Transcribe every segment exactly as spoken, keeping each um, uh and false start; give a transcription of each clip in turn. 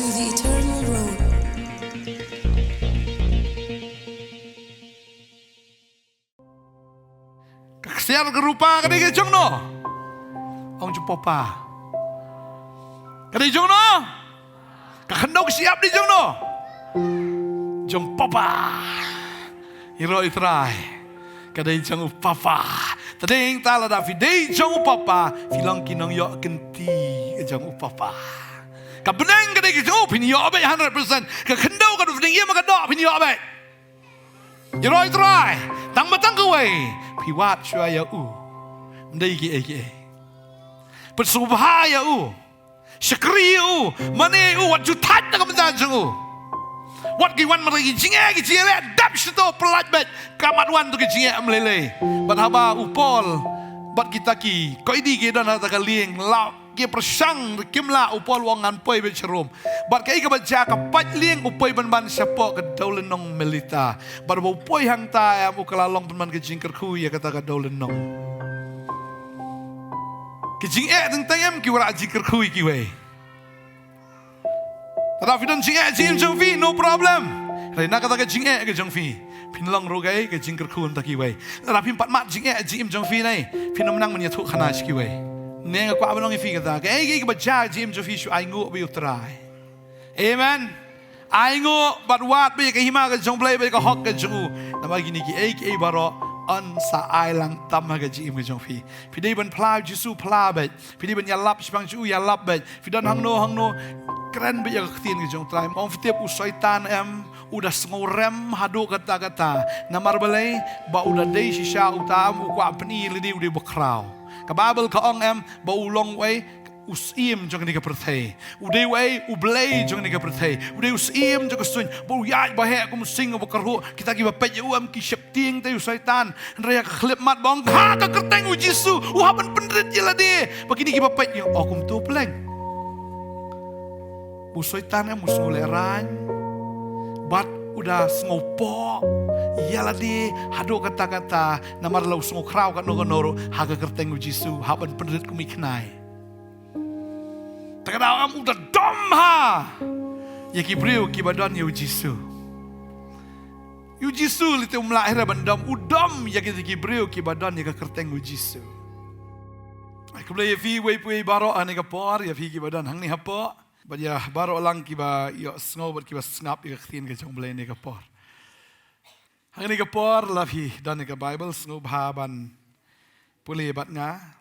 To the eternal road. Ka ksiar ka rupa ka dei ka jong no? Ong jong papa. Ka dei jong no? Ka khyndew ka shyiap dei jong no? Jong papa. Ïaroh ïa u Trai. Ka dei jong u papa. Te dei hangta lada phi dei jong u papa, phi long ki nongïoh kynti ka jong u papa. Ka bneng ka dei ka jong u, phin ïoh beit hundred percent. Ka khyndew ka dei bneng ïa ma ka doh, phin ïoh beit. Ïaroh ïa u Trai. Tang ba tang kawei, phi wad shuwa ïa u. Ym dei kiei kiei. Pynsngewbha ïa u. Shakri ïa u, mane ïa u, wat ju thait na ka bynta jong u. Wat ki wan marwei ki jingeh, ki jingeh leh, dep shito, pyllait beit, ka mat wan tu ki jingeh ym lei lei. Bad haba u Paul bad kita ki koidi ki don ha kata ka lieng, la ki pyrshang, kim lah, u Paul u ong ngan poi beit sha Rom. Bad kaei kaba jia, ka pait lieng u poi ban ban shapoh ka dewlynnong Melita. Bad haba u poi hangta em, u kylla long pynban ka jingkyrkhu ïa kata ka dewlynnong. Ki jingeh teng teng em ki wanrah jingkyrkhu ïa kiwei. Lada phi don jingeh jingim jong phi, no problem. Hynrei na kata ka jingeh ka jong phi, phin long ruh kaei, ka jingkyrkhu na kiwei. Lada phim pat mad jingeh jingim jong phi, nai phin ym nang ban ïathuh khana sha kiwei. Ne nga kwah ban ong ïa phi kata, kaei kaei kaba jia jingim jong phi, shu ainguh beit ïa u Trai. Amen. Ainguh bad wad beit ïa ka hima ka jong u Blei bad ïa ka hok ka jong u. Namar kine kiei kiei baroh yn sa ai lang tam ha ka jingim ka jong phi. Phi dei ban phla ïa u Jisu, phla beit. Phi dei ban ïalap shaphang jong u, ïalap beit. Phi don hangno hangno, kren beit ïa ka ktien ka jong u Trai. Ym phi tip u Soitan em, u da sngewrem haduh katta katta. Namar balei? Ba u da dei shisha uta em, u kwah pyni ïa lade u dei u bakhraw. Ka Baibl ka ong em, ba u long uei? U syiem jong kane ka pyrthei. U dei uei? U blei jong kane ka pyrthei. U dei u syiem jong ka suiñ. Ba u ïaid ba heh kum u sing uba kyrhuh. Kita kiba peit ïa u em ki sheptieng te u Soitan. Hynrei ha ka khyllipmat ba ong ha ka kyrteng u Jisu, u hap ban pynrit ïa lade. Ba kine kiba peit ïa u, oh, kumto pleng. U Soitan em u sngewlehraiñ. Bad u da sngewpoh ïa lade haduh katta katta. Namar la u sngewkhraw kano kano ruh, ha ka kyrteng u Jisu u hap ban pynrit kum i khnai. Te ka daw em u da dom ha ïa ki briew kiba don ïa u Jisu. Ïa u Jisu lei te um lah hi ruh ban dom, u dom ïa ki, ïa ki briew kiba don ïa ka kyrteng u Jisu. Ai khublei ïa phi uwei pa uwei baroh ha kane ka por, ïa phi kiba don hangne hapoh bad ïa baroh lang kiba ïohsngew bad kiba sngap ïa ka ktien ka jong u Blei ha kane ka por. Ha kane ka por lada phi don ïa ka Baibl, sngewbha ban pule bad nga.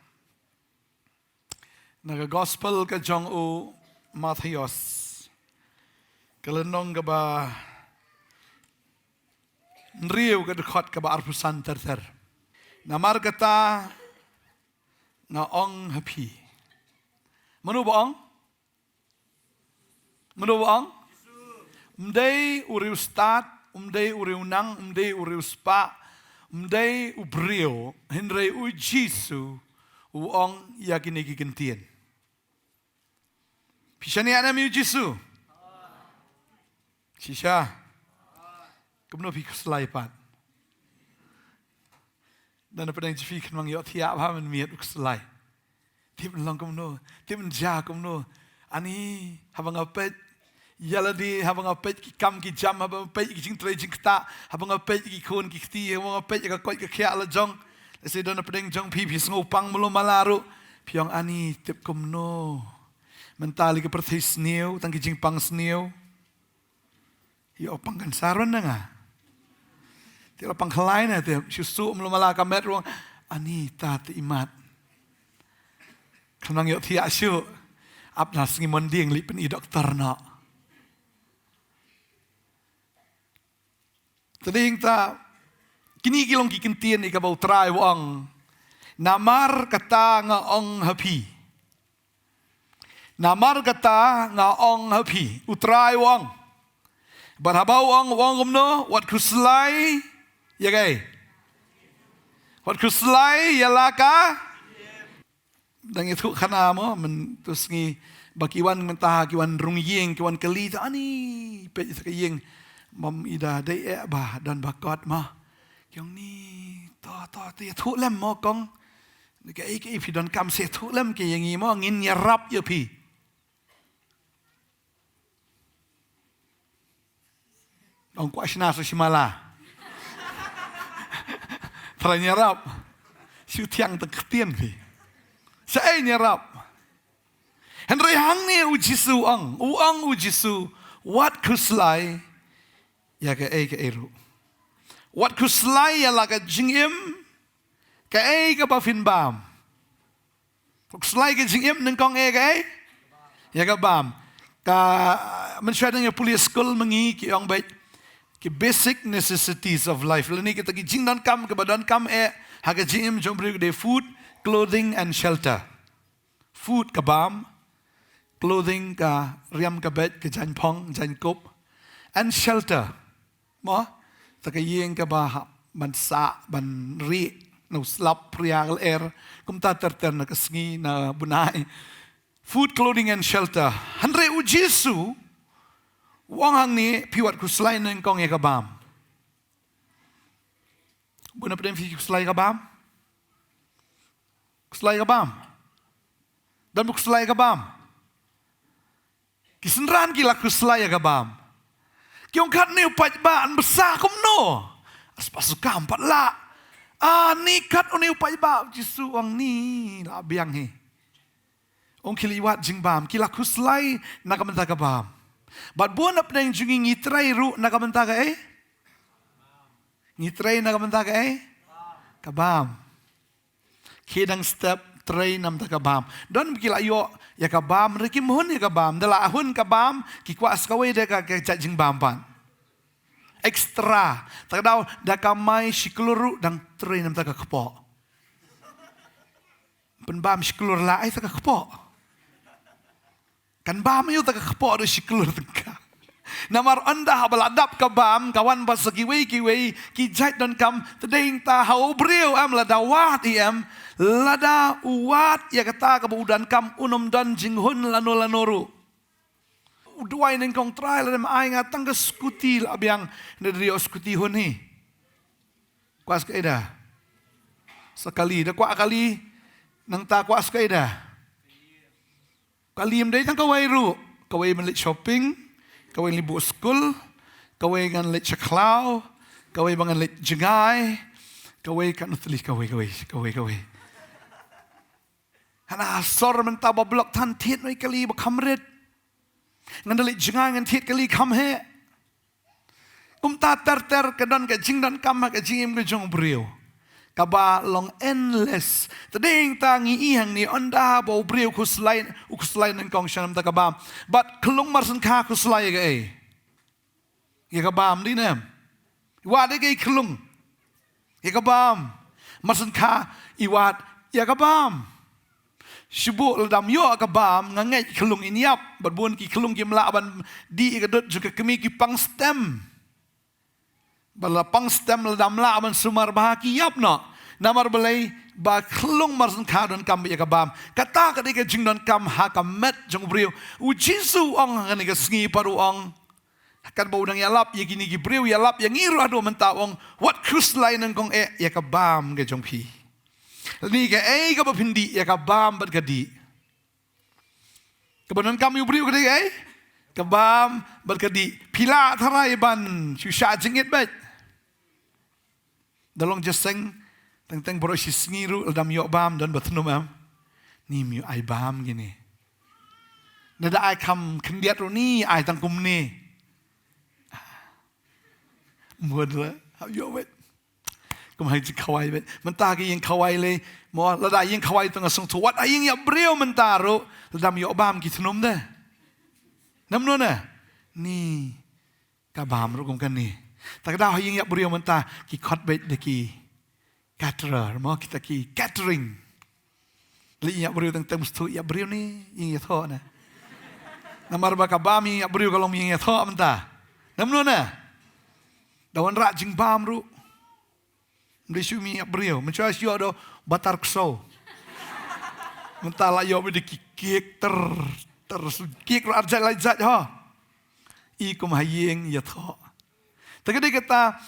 Na ka Gospel ka jong u Mathaios, ka lynnong kaba hynriew, ka dkhot kaba arphew san ter ter. Namar kata nga ong ha phi. Mano ba ong? Mano ba ong? Ym dei u riewstad, ym dei u riewnang, ym dei u riewspah, ym dei u briew, hynrei u Jisu u ong ïa kine ki ktien. Phi shaniah ne em ïa u Jisu? Shisha. Kumno phi khuslai pat? Don napdeng jong phi khnang ïohthiah bha mynmiet u khuslai. Tip long kumno, tip jia kumno. Ani, haba nga peit ïa lade, haba nga peit ki kam ki jam, haba nga peit ki jingtrei jingktah, haba nga peit ki khun ki kti, haba nga peit ïa ka koit ka khiah la jong. Lehse don napdeng jong phi, phi sngewpang malu mala ruh. Phi ong ani tip kumno. Mynta lei ka pyrthei sniew, tang ki jingpang sniew. Ïoh pang kan sar wan na nga. Te la pang khlai na te, shu suk mlu mala ka met ruh. Ani ta te imat. Khnang ïohthiah shuh. Ap na sngi Monday leit pyni doktor noh. Te dei hangta, kine ki long ki ktien ïa kaba u Trai u ong. Namar kata nga ong ha phi. Namar kata nga ong ha phi, u Trai u ong. Bad haba u ong, u ong kumno, wat khuslai ïa kaei? Wat khuslai ïa la ka? Dang ïathuh khana mo, mynta sngi ba ki wan mynta, ki wan rung ïing, ki wan kylli ta ani, peit ïa ka ïing. Mom i da dei eh ba don ba kot mo. Ki ong ni, to, to, to ïathuh lem mo kong. Kaei kaei phi donkam sa ïathuh lem ki ïa ngi mo, ngin ïarap ïa phi. Ong kwah shna sa shi mala. Trai nyarap. Shu thiang tang ktien phi. Sa ei nyarap. Hynrei hangne u Jisu ong. U ong u Jisu. Wat khuslai. Ïa kaei kaei ruh. Wat khuslai ïa la ka jingim. Kaei kaba phin bam. Khuslai ka jingim nyngkong eh kaei. Ïa ka bam. Ka, mynshuwa dang ïa pule skul ma ngi ki ong beit. Ki basic necessities of life. Lane kita ki jingdonkam kaba donkam eh. Ha ka jingim jong u briew ka dei food, clothing and shelter. Food ka bam. Clothing ka riam ka beit ka jaiñphong, jaiñkup. And shelter. Mo, ta ka ïing kaba hap ban sah, ban rieh, na u slap, phria ka lyer, kumta ter ter na ka sngi, na bnai. Food, clothing and shelter. Hynrei u Jisu, u ong hangne, phi wat khuslai nyngkong ïa ka bam. Bun na pdeng phi khuslai ka bam. Khuslai ka bam. Don ba khuslai ka bam. Ki synran ki la khuslai ïa ka bam. Ki ong katne u paidbah yn bsa kumno. Aspa sukam pat lah. Ah, ni kat une u paidbah, Jisu ong ni la biang hi. Ong ki la ïa wad jingbam, ki la khuslai na ka bynta ka bam. Bad bun na pdeng jong ngi ngi trei ruh na ka bynta kaei? Ngi trei na ka bynta kaei? Ka bam. Khie dang step trei na ka bynta ka bam. Don ba ki la ïoh ïa ka bam, hynrei kim hun ïa ka bam. Da la hun ka bam, ki kwah sa kawei de ka, ka jait jingbam pat. Extra. Ta ka daw da ka mai shi klur ruh dang trei na ka bynta ka kpoh. Pynbam shi klur la ai ta ka kpoh. Kan bam ïa ta ka kpoh ruh shi klur tyngka. Namar ynda haba la dap ka bam, ka wan bad sa kiwei kiwei ki jait donkam, te dei ta ha u briew em, lada wad i em, lada u wad ïa kata kaba u donkam, un ym don jinghun lano lano ruh. U duwai nyngkong, Trai, lada me ai nga tang ka scooty la biang, ne da ïoh scooty hun hi. Kwah sa kaei da? Sa kali, da kwah kali, nangta kwah sa kaei da? Kali ym dei tang kawei ruh. Kawei ban leit shopping, kawei leit buh skul, kawei ngan leit sha khlaw, kawei ba ngan leit jngai, kawei katno tylli, kawei, kawei, kawei, kawei. Hana sor mynta ba block than thied noi kali ba kham rit. Ngan da leit jngai ngan thied kali kham heh. Kumta ter ter ka don ka jingdonkam ha ka jingim ka jong u briew. Kaba long endless. Te dei ta ngi i hangne ynda ba u briew khuslai, u khuslai nyngkong sha na ka bynta ka bam. Bad khyllung marsynkha khuslai ïa kaei? Ïa ka bam, dei ne em? Wad ïa kaei khyllung? Ïa ka bam. Marsynkha i wad ïa ka bam. Shu buh lada ym ïoh ka bam, nga ngeit khyllung in ïap. Bad bun ki khyllung kim lah ban dih ïa ka dud jong ka kmie, ki pang stem. Ba la pang stem, lada ym lah ban sumar bha ki ïap noh. Namar balei? Ba khyllung marsynkha donkam beit ïa ka bam. Kata ka dei ka jingdonkam ha ka met jong u briew. U Jisu u ong ha kane ka sngi pat u ong. Katba u dang ïalap ïa kine ki briew, ïalap ïa ngi ruh haduh mynta, u ong, wat khuslai nyngkong eh ïa ka bam ka jong phi. Lane kaei kaba phin dih, ïa ka bam bad ka dih. Kaba donkam ïa u briew ka dei kaei? Ka bam bad ka dih. Phi lah tharai ban shu shah jingit beit. Da long jingïaseng, teng teng baroh shi sngi ruh, lada ym ïoh bam, don ba thnum em? Ni ym ïoh ai bam kine. Lada ai kham khyndiat ruh, ni ai tang kumne. Mut la, hap ïoh beit. Kum ha ïing khawai beit. Mynta ki ïing khawai lei, mo, lada ïing khawai tang sngewthuh. Wat ha ïing ïap briew mynta ruh, lada ym ïoh bam ki thnum de. Namar ne? Ni. Ka bam ruh kum kane. Ta ka daw ha ïing ïap briew mynta ki khot beit da ki caterer, mo, kita ki catering. Leit ïing ïap briew teng teng mesti ïap briew ni ïing ïathoh ne. Namar ba ka bam ïing ïap briew ka long ïing ïathoh mynta. Namar ne? Da wanrah jingbam ruh. Ym dei shu mih ïap briew, mynshuwa shu ïoh da u batar ksew. Mynta la ïoh beit da ki kek ter, ter, kek ruh ar jait lai jait ho. I kum ha ïing ïathoh. Te ka dei kata,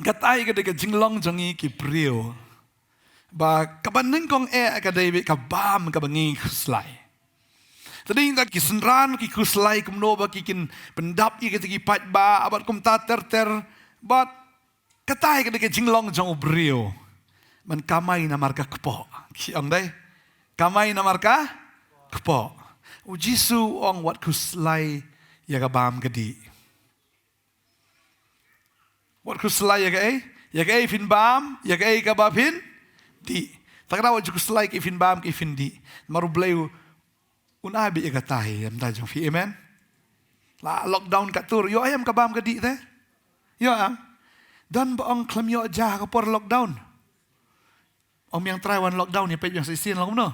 kata ka dei ka jinglong jong ngi ki briew. Ba kaba nyngkong eh ka dei beit ka bam kaba ngi khuslai. Te dei ta ki synran ki khuslai kumno ba ki kin pyndap ïa kita ki paidbah bad kumta ter ter. Bad kata hi ka dei ka jinglong jong u briew. Man kamai namar ka kpoh. Ki ong dei. Kamai namar ka kpoh. U Jisu u ong wat khuslai ïa ka bam ka dih. Wat khuslai ïa kaei? Ïa kaei phin bam, ïa kaei kaba phin dih. Te ka dei wat ju khuslai kaei phin bam, kaei phin dih. Namar u Blei u, un ai beit ïa kata hi, em ta jong phi, amen. La lockdown ka tur, ïoh em ka bam ka dih te. Ïoh em. Don ba ong khlem ïoh ja ka por lockdown. Ong biang Trai wan lockdown ïa peit biang sa shisien long kumno.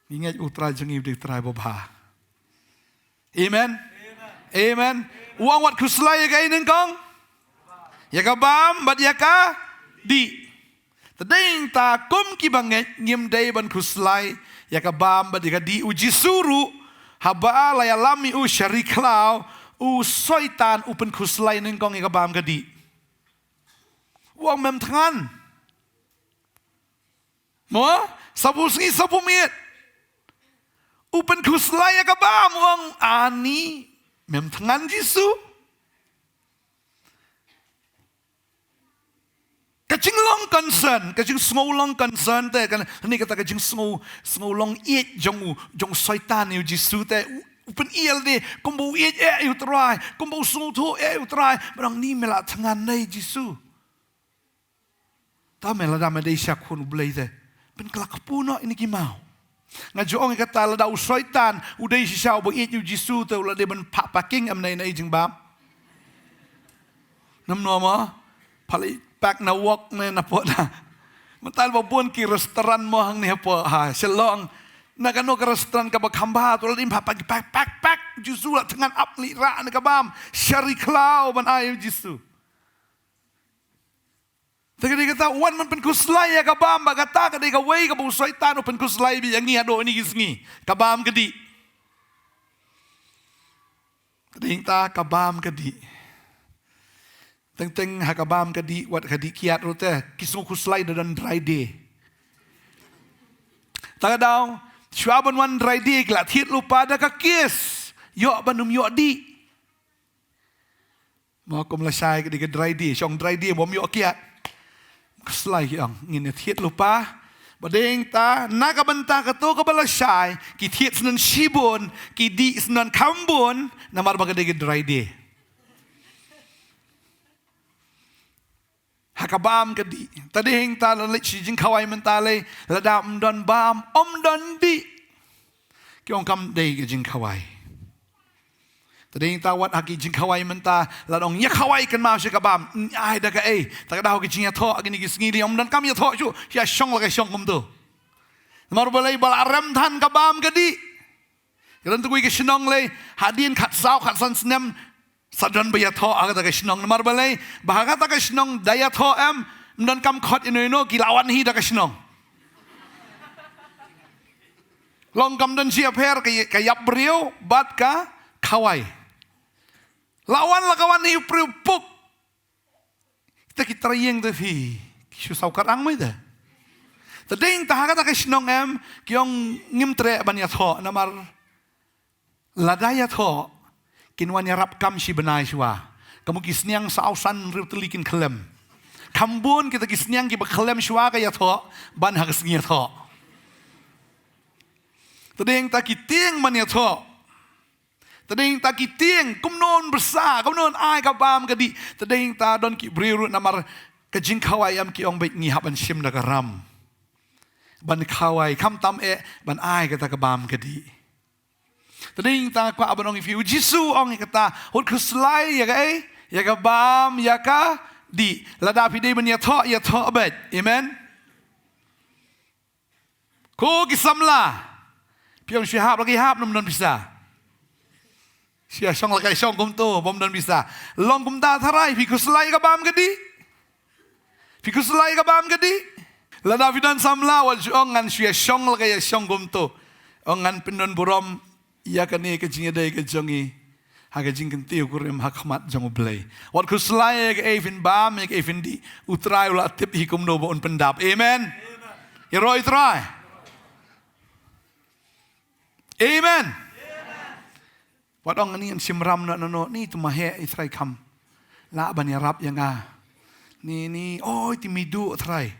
Ngi ngeit u Trai jong ngi u dei Trai babha. Amen. Amen. U ong wat khuslai ïa kaei nyngkong? Ïa ka bam bad ïa ka dih. Te dei ta kum kiba ngeit ngim dei ban khuslai ïa ka bam bad ïa ka dih. U Jisu ruh haba la ïalam ïa u sha ri khlaw, u Soitan u pynkhuslai nyngkong ïa ka bam ka dih. U ong mem thngan. Mo, saphew sngi saphew miet. U pynkhuslai ïa ka bam, u ong ani mem thngan Jisu. Ka jinglong concern, ka jingsngew long concern te, kan, ni kata ka jingsngew, sngew long ïeit jong u, jong Soitan ïa u Jisu te, u, u pyni lade, kumba u ïeit eh ïa u Trai, kumba u sngewthuh eh ïa u Trai, ba dang ni me la thngan ne Jisu. Te me lada me dei sha khun u Blei te, pynkylla kpu noh ïa kine ki maw. Nga ju ong ïa kata lada u Soitan u dei shisha uba ïeit ïa u Jisu te u la dei ban phah parking em ne, ne jingbam. Namar mo, pha leit park na wok ne na pdeng. Mynta ba bun ki restaurant mo hangne hapoh ha Shillong. Na kano ka restaurant kaba kham bha te u la dei ban phah park, park, park, park. Jisu la thngan ap leit rah ne ka bam sha ri khlaw ban ai ïa u Jisu. Te ka dei kata u wan ban pynkhuslai ïa ka bam, ba kata ka dei kawei kaba u Soitan u pynkhuslai beit ïa ngi haduh kine ki sngi. Ka bam ka dih. Te dei ta ka bam ka dih. Teng teng ha ka bam ka dih, wat ka dih kiad ruh te, ki sngew khuslai da don dry day. Te ka daw, shuwa ban wan dry day, ki la thied lypa da ka kiss. Ïoh ban ym ïoh dih. Mo kum lashai ka dei ka dry day, shong dry day, bym ïoh kiad. Khuslai ki ong, ngin ïa thied lypa. Ba dei ta, na ka bynta kato kaba lashai, ki thied syndon shibun, ki dih syndon kham bun, namar ba ka dei ka dry day. Ha ka bam ka dih. Te dei ta la leit shi jingkhawai mynta lei, lada ym don bam, ym don dih. Ki ong kam dei ka jingkhawai. Te dei ta wat ha ki jingkhawai mynta, lada ong ïa khawai kynmaw shi ka bam, ai da kaei, te ka daw ki jingïathoh, ha kine ki sngi dei ym don kam ïathoh shuh, ïa shong la ka shong kumto. Namar balei ba la rem than ka bam ka dih. Ka don tu ki shnong lei, hadien khatsaw khatsan snem, sa don ba ïathoh ha kata ka shnong. Namar balei, ba ha kata ka shnong da ïathoh em, ym don kam khot ino ino ki la wan hi da ka shnong. Long kam don shi pher ka, ka ïap briew, bad ka khawai. La wan la ka wan hi u briew puk. Te ki trai ïing te phi, ki shu saw kyrang mai te. Te dei ta ha kata ka shnong em, ki ong ngim treh ban ïathoh, namar lada ïathoh, kin wan ïarap kam shi bnai shuwa. Ka mut ki sniang saw san hynriew tylli kin khyllem. Kham bun kita ki sniang kiba khyllem shuwa ka ïathoh, ban ha ka sngi ïathoh. Te dei ta ki tieng ban ïathoh. Te dei ta ki tieng, kumno ban bsa, kumno ban ai ka bam ka dih. Te dei ta don ki briew ruh namar ka jingkhawai em ki ong beit ngi hap ban shim da ka ram. Ban khawai, khamtam eh, ban ai kata ka bam ka dih. Te dei ta kwah ban ong ïa phi, u Jisu u ong ïa kata, wat khuslai ïa kaei, ïa ka bam, ïa ka dih. Lada phi dei ban ïathoh, ïathoh beit. Amen. Ko ki samla. Phi ong shu hap la ki hap, ym don pisa. Shu ïa shong la ka shong kumto, bym don pisa. Long kumta tharai, phi khuslai ka bam ka dih. Phi khuslai ka bam ka dih. Lada phi don samla, wat shu ong ngan shu ïa shong la ka ïa shong kumto. Ong ngan pyndon burom ïa kane ka jingïadei ka jong ngi ha ka jingkyntiew kurim ha khmat jong U Blei. Wat khuslai ïa kaei phin bam, ïa kaei phin dih. U Trai u la tip hi kumno ba un pyndap. Amen. Ïaroh ïa U Trai. Amen. Wat ong ni ngan shim ram noh noh noh, ni tu maheh i Trai kham lah ban ïarap ïa nga. Ni ni, oi, ti midu Trai.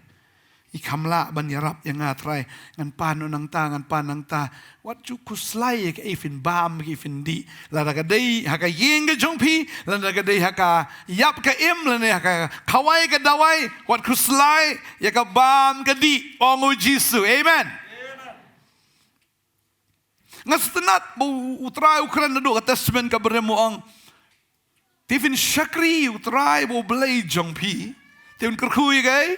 I kham lah ban ïarap ïa nga Trai. Ngan pan noh nangta, ngan pan nangta. Wat ju khuslai ïa kaei phin bam, kaei phin dih. Lada ka dei ha ka ïing ka jong phi, lada ka dei ha ka ïap ka im, lane ha ka khawai ka dawai, wat khuslai ïa ka bam ka dih, ong u Jisu. Amen. Nga sngewtynnat ba u, u Trai u kren naduh ka Testament ka barim, u ong, te phin shakri u Trai ba u Blei jong phi, te un kyrkhu ïa kaei?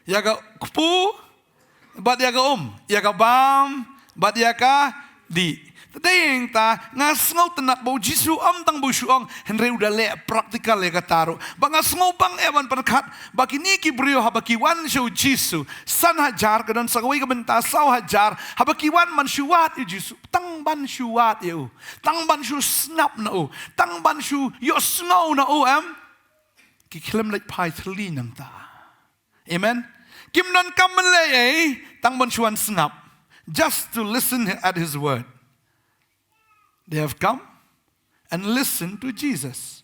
Ïa ka kpu bad ïa ka um, ïa ka bam bad ïa ka dih. Te dei ïa kata nga sngewtynnat ba u Jisu ym tang ba u shu ong, hynrei u da leh practical ïa kata ruh. Ba nga sngewbang eh ban pynkhat ba kine ki briew haba ki wan sha u Jisu, san hajar, ka don sa kawei ka bynta saw hajar, haba ki wan ban shu wad ïa u Jisu, tang ban shu wad ïa u, tang ban shu sngap na u, tang ban shu ïohsngew na u, em, ki khlem leit phai thylli nangta. Amen. Kim donkam ban leh ei, tang ban shu wan sngap. Just to listen at his word. They have come and listened to Jesus.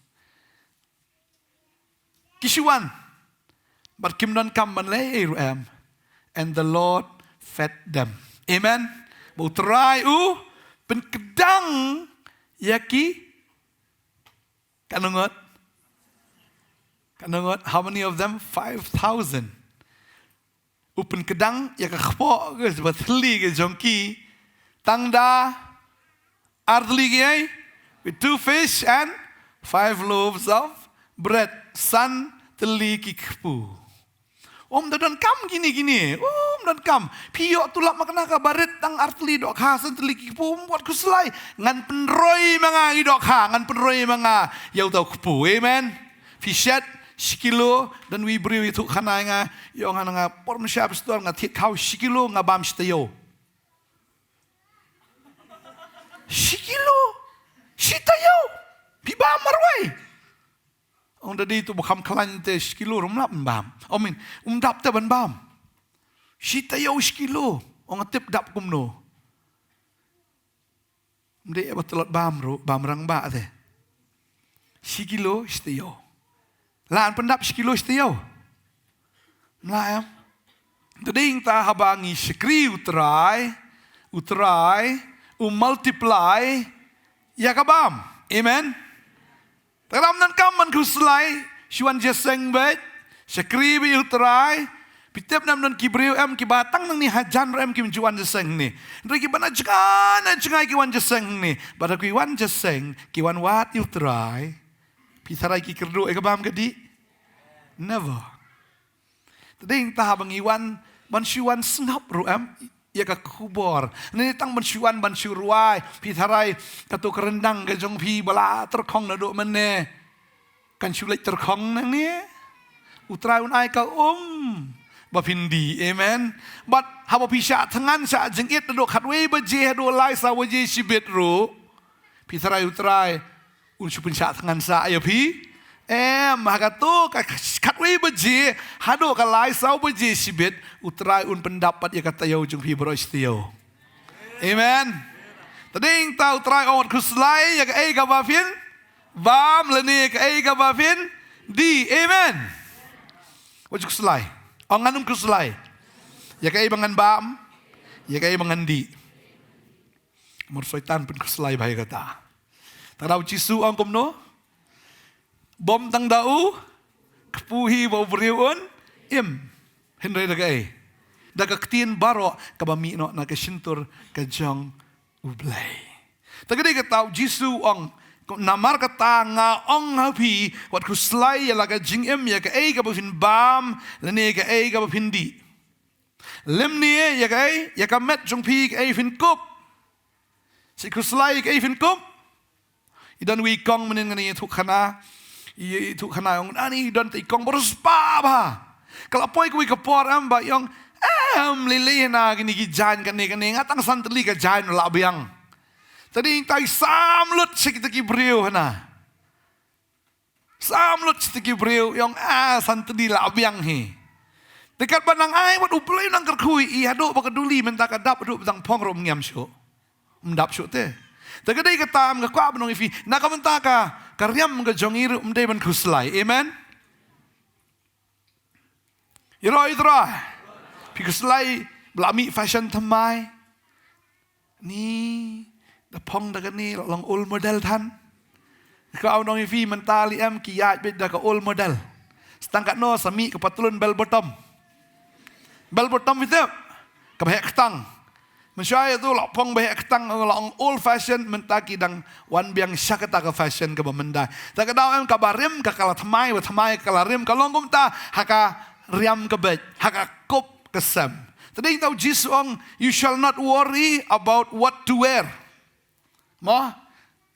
Ki shu wan bad kim donkam ban leh ei ruh, em. And the Lord fed them. Amen. Ba u Trai u pynkdang ïa ki, katno ngut? Katno ngut? How many of them? Five thousand. U pynkdang ïa ka kpoh ka ba thylli ka jong ki tang da ar tylli ki ei, with two fish and five loaves of bread. San tylli ki kpu. Ym da donkam kine kine, ym donkam. Phi ïoh tulop ma kane ka barit tang ar tylli dohkha, san tylli ki kpu, ym wat khuslai. Ngan pynroi ma nga ïa ki dohkha, ngan pynroi ma nga ïa uta u kpu. Amen. Phi shet shi kilo, don uwei u briew u ïathuh khana ïa nga, u ong ha nga, por mynshwa pastor, nga thied khaw shi kilo, nga bam shi taïew. Shi kilo, shi taïew. Phi bam marwei. Ong, da dei tu ba kham khlaiñ te shi kilo ruh ym lah ban bam. I mean, um dap te ban bam. Shi taïew shi kilo. Ong, nga tip dap kumno. Ym dei ba tlot bam ruh, bam rangbah te. Shi kilo shi taïew. Lah ban pyndap shi kilo shi taïew? Ym lah, em. Te dei ta haba ngi shakri u Trai, u Trai u multiply ïa ka bam. Amen. Te ram donkam ban khuslai, shu wan jingïaseng beit, shakri beit ïa u Trai. Phi tip, nam don ki briew, em, kiba tang nangne hajan ruh, em, kim ju wan jingïaseng hangne. Hynrei kiba na jngai na jngai ki wan jingïaseng hangne. Bad haba ki wan jingïaseng, ki wan wad ïa u Trai. Phi tharai ki kyrduh ïa ka bam ka dih? Never. Te dei ta haba ngi wan, ban shu wan sngap ruh, em, ïa ka khubor. Ngi tang ban shu wan ban shu rwai. Phi tharai kato ka ryndang ka jong phi ba la tyrkhong naduh mynne, kan shu leit tyrkhong nangne. U Trai un ai ka um ba phin dih. Amen. Bad haba phi shah thngan shah jingit naduh khatwei baje haduh lai saw baje shibit ruh, phi tharai u Trai un shu pynshah thngan sah ïa phi? Em, ha kato ka khatwei baje haduh ka lai saw baje shibit, u Trai un pyndap pat ïa ka taïew jong phi baroh shi taïew. Amen. Te dei ta u Trai ong, wat khuslai ïa kaei kaba phin bam lane kaei kaba phin dih. Amen. Wat ju khuslai. Ong, ngan ym khuslai ïa kaei ba ngan bam, ïa kaei ba ngan dih. Namar u Soitan u pynkhuslai bha ïa kata. Tang da u Jisu u ong kumno? Bam tang da u kpu hi ba u briew un im. Hynrei da kaei? Da ka ktien baroh kaba mih noh na ka shyntur ka jong U Blei. Te ka dei kata u Jisu u ong, namar kata nga ong ha phi, wat khuslai ïa la ka jingim, ïa kaei kaba phin bam lane kaei kaba phin dih. Lymne ïa kaei, ïa ka met jong phi, kaei phin kup. Shu khuslai ïa kaei phin kup. I don uwei i kong mynhynnin, nga ïathuh khana, i, ïathuh khana, ong, ani i don te i kong ba riewspah bha. Ka la poi kawei ka por, em, ba i ong, em, lei lei na kine ki jaiñ kane kane, nga tang san tylli ka jaiñ la biang. Te dei ta i sam lut sha kita ki briew hana. Sam lut sha kita ki briew, i ong, ah, san tylli la biang hi. Te katba nang ai, wat U Blei u nang kyrkhu ïa i, haduh ba ka duli mynta ka dap, haduh ba dang phong ruh ym ngiam shuh. Ym dap shuh te. Te ka dei kata nga kwah ban ong ïa phi. Na ka bynta ka, ka riam ka jong ngi ruh ym dei ban khuslai. Amen. Ïaroh ïa u Trai. Phi khuslai ba la mih fashion thymmai. Ni, da phong da kane la long old model than. Kwah ban ong ïa phi mynta lei em ki ïaid beit da ka old model. Sa tang katno sa mih ka patlun bell bottom. Bell bottom phi tip. Kaba heh ktang. Mynshuwa ïa tu la phong ba heh ktang, la ong old fashion, mynta ki dang wan biang sha kata ka fashion kaba mynta. Te ka daw em kaba rim ka ka la thymmai, ba thymmai ka la rim, ka long kumta ha ka riam ka beit, ha ka kup ka sem. Te dei tau Jisu ong, "You shall not worry about what to wear." Mo?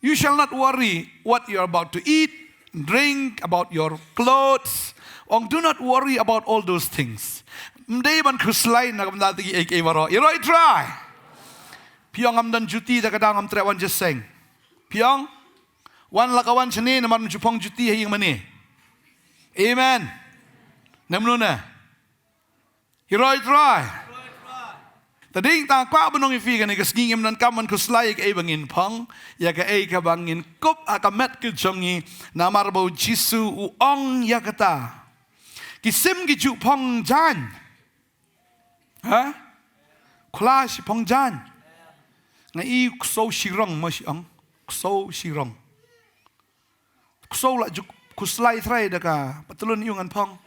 "You shall not worry what you are about to eat, drink, about your clothes." Ong, "Do not worry about all those things." Ym dei ban khuslai na ka bynta kiei kiei baroh. Ïaroh ïa u Trai. Phi ong ngam don juti, te ka daw ngam treh wan jingïaseng. Phi ong, wan la ka wan shane namar ym ju phong juti ha ïing mane. Amen. Namar nuna. Ïaroh ïa u Trai. Te dei tang kwah ban ong ïa phi kane ka sngi ngim donkam ban khuslai ïa kaei ba ngin phong, ïa kaei kaba ngin kup ha ka met ka jong ngi, namar ba u Jisu u ong ïa kata. Ki sim ki ju phong jaiñ. Ha? Khlaiñ shi phong jaiñ. Nga i ksew shirong mo shi ong. Ksew shirong. Ksew la ju khuslai trai da ka patlun ïa u ngan phong.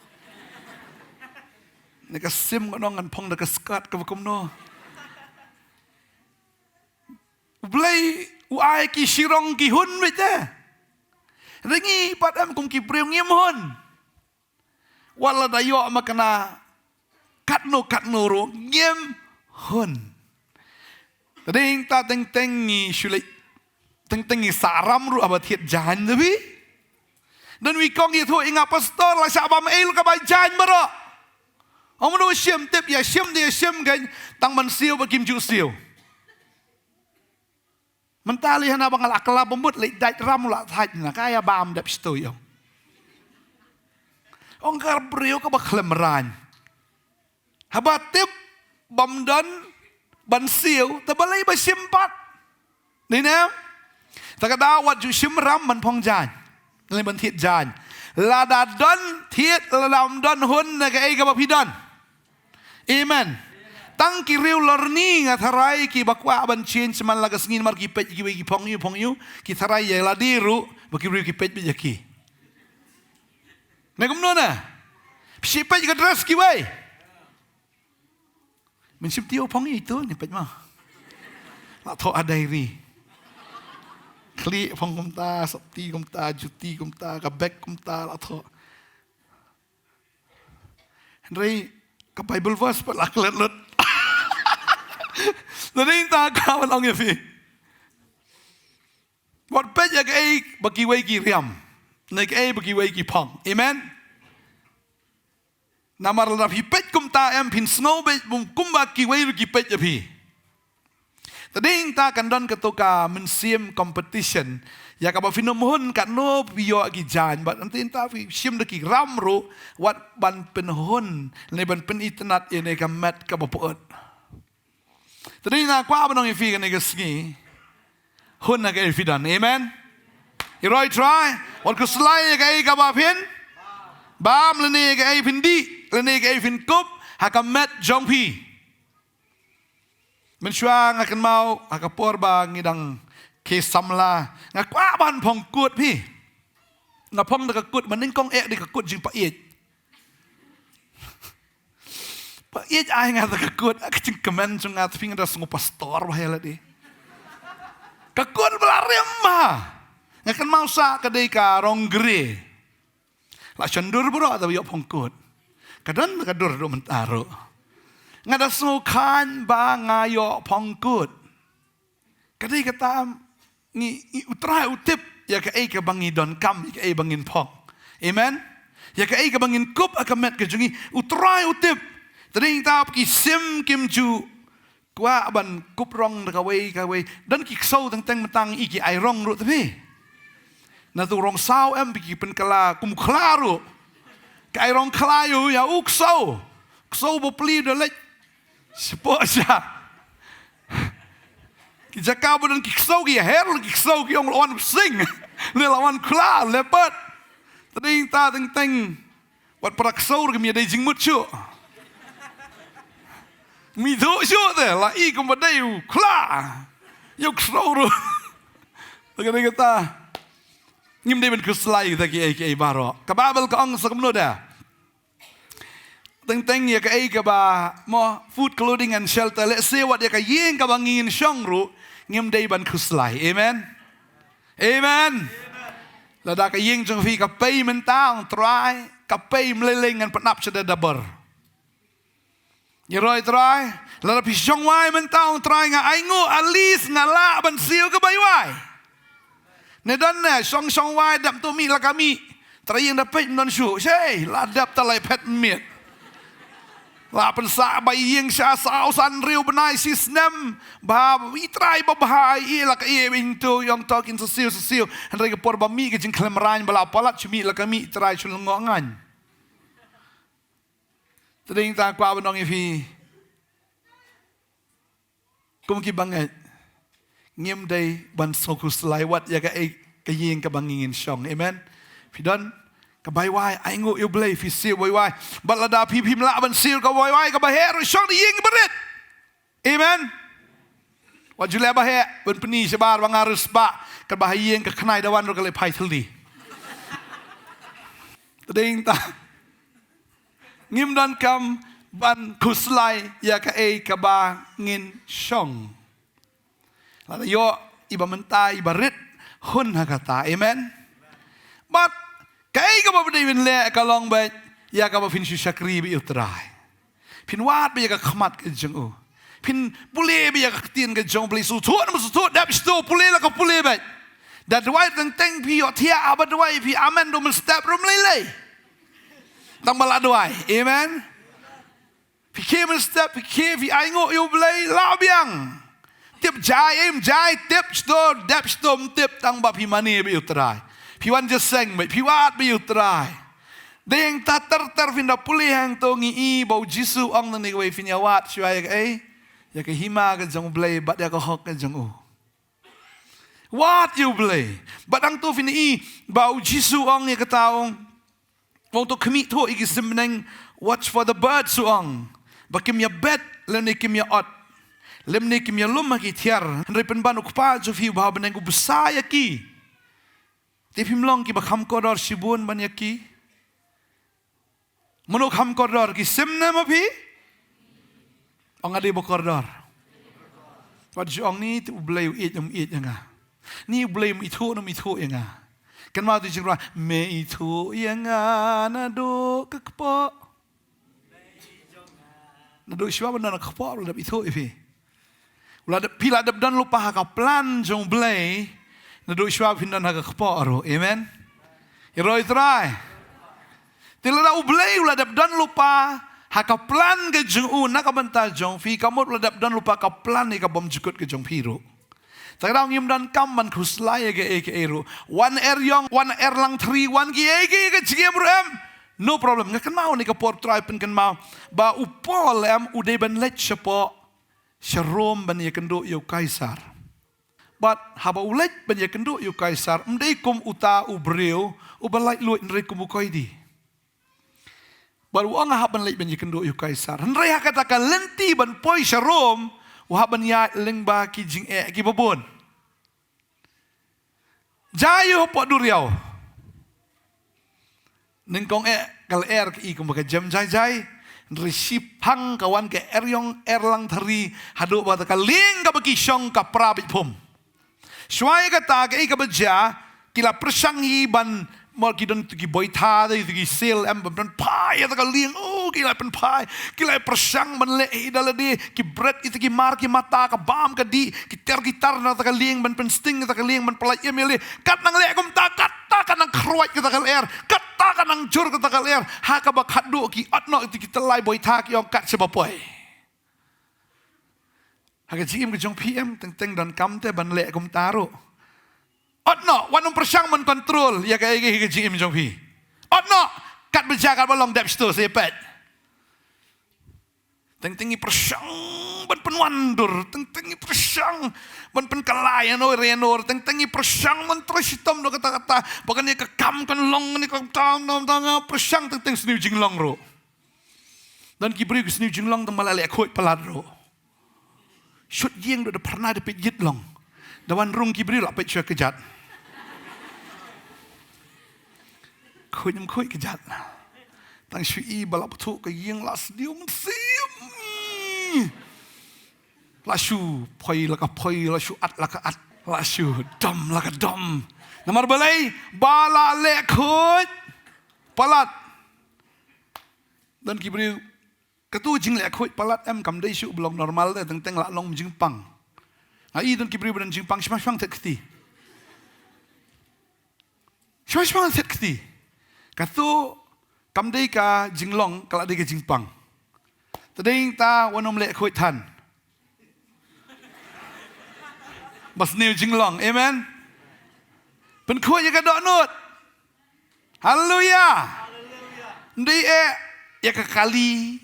Ne ka sim ngan ong ngan phong da ka skat kaba kumno. U Blei u ai ki shirong ki hun beit te. Hynrei ngi pat em kum ki briew ngim hun. Wat la da ïoh ma kane katno katno ruh ngim hun. Te dei ta teng teng ngi shu leit teng teng ngi sah ram ruh haba thied jaiñ te phi. Don uwei u kong u ïathuh ïa nga, "Pastor, la shah bam ei lut ka bai jaiñ baroh." Ong, "Mano shim?" Tip ïa shim, te ïa shim kein, tang ban siew ba kim ju siew. Mynta lei hana ba nga la kylla bamut lei dait ram la thait na ka ïa bam dep shtui ong. Ong ka briew kaba khlem raiñ. Haba tip bam don ban siew, te balei ba shim pat. Ni ne? Te ka daw wat ju shim ram ban phong jaiñ. Lei ban thied jaiñ. Lada don thied, lada ym don hun na kaei kaba phi don. Amen. Tang ki riew lorni nga tharai kiba kwah ban change man la ka sngi namar ki peit kiwei ki phong ïa u phong ïa u, ki tharai ïa lade ruh ba ki riew ki peit beit ïa ki. Ne kumno na? Phi peit ka dress kiwei. Mynsiem te u phong ïa u tu ne peit ma. La thoh ha diary. Khlieh phong kumta, sopti kumta, juti kumta, ka bag kumta, la thoh. Hynrei ka Bible verse pat la klet lut. Te dei ta ka ban ong ïa phi. Wat peit ïa kaei ba kiwei ki riam. Ne kaei ba kiwei ki phong. Amen. Namar lada phi peit kumta em phin sngew beit bym kumba kiwei ruh ki peit ïa phi. Te dei ta kan don kato ka mynsiem competition. Ïa kaba phin ym hun katno phi ïoh ki jaiñ bad hynrei ta phi shim da ki ram ruh wat ban pynhun ne ban pynitynnad ïa ne ka met kaba pyut. Te dei nga kwah ban ong ïa phi kane ka sngi. Hun na kaei phi don. Amen. Ïaroh ïa u Trai. Wat khuslai ïa kaei kaba phin bam lane ïa kaei phin dih lane ïa kaei phin kup ha ka met jong phi. Mynshuwa nga kynmaw ha ka por ba ngi dang khie samla nga kwah ban phong kut phi. Nga phong da ka kut mynnyngkong eh dei ka kut jingpaieit. Paieit ai nga da ka kut, ka jingkmen jong nga, te phi nga da sngew pastor ba ïa lade. Ka kut ba la rim ma. Nga kynmaw sa ka dei ka rong gre. La shon dur baroh da ïoh phong kut. Ka don ka dur ruh mynta ruh. Nga da sngew khan ba nga ïoh phong kut. Ka dei kata ngi, ngi u Trai u tip ïa kaei kaba ngi donkam, ïa kaei ba ngin phong. Amen. Ïa kaei kaba ngin kup ha ka met ka jong ngi u Trai u tip. Te dei ta ki sim kim ju kwah ban kup rong da kawei kawei. Don ki ksew teng teng mynta ngi ki ai rong ruh te phi. Na tu rong saw em phi ki pynkylla kum kylla ruh. Ka ai rong kylla ïa u ksew. Ksew ba pli da leit. Shapoh sha. Ki Jaka ba don ki ksew ki her, ki ksew ki ong la wan bsing. Ne la wan khla, leopard. Teng teng ta teng teng. Wat para ksew ruh kim ïadei jingmut shuh. Mi duk shuh te, la i kumba dei u khla. Ïa u ksew ruh. Te ka dei kata. Ngim dei ban khuslai kita kiei kiei baroh. Ka Baibl ka ong sa kumno da. Teng teng ïa kaei kaba mo food, clothing and shelter. Lehse wat ïa ka ïing kaba ngin shong ruh ngim dei ban khuslai. Amen. Amen. Lada ka ïing jong phi ka pei mynta, ong Trai, ka pei mlei lei ngan pyndap sha da dabar. Ngi roi Trai, lada phi shong wai mynta, ong Trai, nga ainguh at least nga lah ban siew ka bai wai. Ne don ne shong shong wai, dep tu mih la ka mih. Trai ïing da peit ym don shuh. Shei, la dep ta lai phet miet. La pynsah bai ïing sha saw san hynriew bnai shisnem. Ba i Trai ba bha i la ka i byntu ïong to kin sa siew sa siew. Hynrei ka por ba mih ka jingkhlem rain ba la palat shu mih la ka mih, Trai shu lyngngoh ngan. Teng teng ta kwah ban ong ïa phi. Kum ki bangeit. Ngim dei ban sngewkhuslai wat ïa kaei ka ïing kaba ngin shong. Amen. Phi don ka bai wai, ainguh ïa U Blei, phi siew bai wai. Bad lada phi phim lah ban siew ka bai wai kaba heh ruh, shong da ïing ba rit. Amen. Wat ju leh ba heh ban pyni shabar ba nga riewspah, katba ha ïing ka khnai da wan ruh ka leh phai thylli. Teng ta. Ngim donkam ban khuslai ïa kaei kaba ngin shong. Lada ïoh iba mynta iba rit hun ha kata. Amen. Bad kaei kaba phi dei ban leh ka long beit ïa kaba phin shu shakri bad ïa U Trai. Phin wad beit ïa ka khmat ka jong u. Phin pule beit ïa ka ktien ka jong U Blei, sngewthuh ne ym sngewthuh, dep sngewthuh, pule la ka pule beit. Da duwai teng teng phi ïohthiah, haba duwai phi amen, da mynstep ruh ym lei lei. Tang ba la duwai. Amen. Phi khie mynstep, phi khie, phi ainguh ïa U Blei, lah biang. Tip jai, ym jai, tip sngewthuh, dep sngewthuh, ym tip, tang ba phi mane beit ïa U Trai. Phi wan jingïaseng beit, phi wad beit ïa U Trai. Dei hangta ter ter phin da pule hangto, ngi i ba U Jisu u ong nangne kawei, phin ïa wad shuwa ïa kaei? Ïa ka hima ka jong U Blei bad ïa ka hok ka jong u. Wad ïa U Blei. Bad hangto phin i ba U Jisu u ong ïa kata, u ong, u ong to khmih thuh ïa ki sim bneng, watch for the birds, u ong. Ba kim ïa bet lymne kim ïa ot, lymne kim ïa lum ha ki thiar. Hynrei pynban U Kpa jong phi uba ha bneng u bsa ïa ki. Te phim long kiba kham kordor shibun ban ïa ki? Mano kham kordor, ki sim ne ma phi? Ong nga dei ba kordor. Wat ju ong ni te U Blei u ïeit ne ym ïeit ïa nga. Ni U Blei um ithuh ne ym ithuh ïa nga. Kynmaw te jingrwai, me ithuh ïa nga naduh ka kpoh. Naduh shuwa ban don ha ka kpoh u la dep ithuh ïa phi. U la dep, phi la dep don lypa ha ka plan jong U Blei, naduh shuwa phin don ha ka kpoh ruh. Amen. Ïaroh ïa U Trai. Te lada U Blei u la dep don lypa ha ka plan ka jong u na ka bynta jong phi, ka mut u la dep don lypa ka plan ïa ka bymjukut ka jong phi ruh. Te ka daw ngim donkam ban khuslai ïa kaei kaei ruh. Wan er ïong, wan er langthri, wan kiei kiei ka jingim ruh em. No problem. Nga kynmaw ne ka por Trai pynkynmaw ba u Paul em u dei ban leit shapoh sha Rom ban ïakynduh ïa u Kaisar. Bad haba u leit ban ïakynduh ïa u Kaisar, ym dei kum uta u briew uba laitluid, hynrei kum u koidi. Bad u ong nga hap ban leit ban ïakynduh ïa u Kaisar. Hynrei ha kata ka lynti ban poi sha Rom, u hap ban ïaid lyngba ki jingeh kiba bun. Jia ïa u hapoh duriaw. Nyngkong eh ka lyer ka i kumba ka jem jai jai. Hynrei shiphang ka wan ka er ïong er langthri haduh ba kata ka lieng kaba ki shong ka pra beit phum. Shuwa ïa kata kaei kaba jia, ki la pyrshang hi ban, mo, ki don ïa ki boitha, ïa ki sil em, ban pynphai ïa kata ka lieng, oh, ki la pynphai, ki la pyrshang ban leh hi da lade, ki bret ïa kita ki mar ki mata, ka bam ka dih, ki ter ki tar na kata ka lieng, ban pynsting ïa kata ka lieng, ban pyllait ïa ka lieng. Kat nang leh kumta, kata ka nang khruaid kata ka lyer, kata ka nang jur kata ka lyer. Ha kaba khatduh ki ot noh ïa kita ki tyllai boitha, ki ong kat shaba poi. Ha ka jingim ka jong phi em, teng teng donkam te ban leh kumta ruh. Ot noh, wat nym pyrshang ban control ïa kaei kaei ka jingim jong phi. Ot noh, katba jia katba long dep shto sa ïa peit. Teng teng ngi pyrshang ban pynwandur, teng teng ngi pyrshang ban pynkylla ïano re ïano, teng teng ngi pyrshang ban trei shitom da kata kata, ba kane ka kam kan long, kane ka tam tam tam, pyrshang teng teng sniew jinglong ruh. Don ki briew ki sniew jinglong tang ba la leh khuid palat ruh. Shut ïing ruh da pyrna da peit ïit long. Da wan rung ki briew la peit shuwa kjat. Khuid ym khuid kjat. Tang shu i ba la pthuh ka ïing la sniew mynsiem. La shu phoi la ka phoi, la shu at la ka at, la shu dom la ka dom. Namar balei? Ba la leh khuid palat. Don ki briew, katu jingleh khuid palat em kam dei shuh ba long normal de, teng teng la long jingpang. Nga i don ki briew ba don jingpang, shwa shwa thied kti. Shwa shwa thied kti. Katu kam dei ka jinglong, ka la dei ka jingpang. Te dei ta wat nym leh khuid than. Ba sniew jinglong. Amen. Pynkhuid ïa ka dohnud. Haleluya. Ym dei eh ïa ka kali,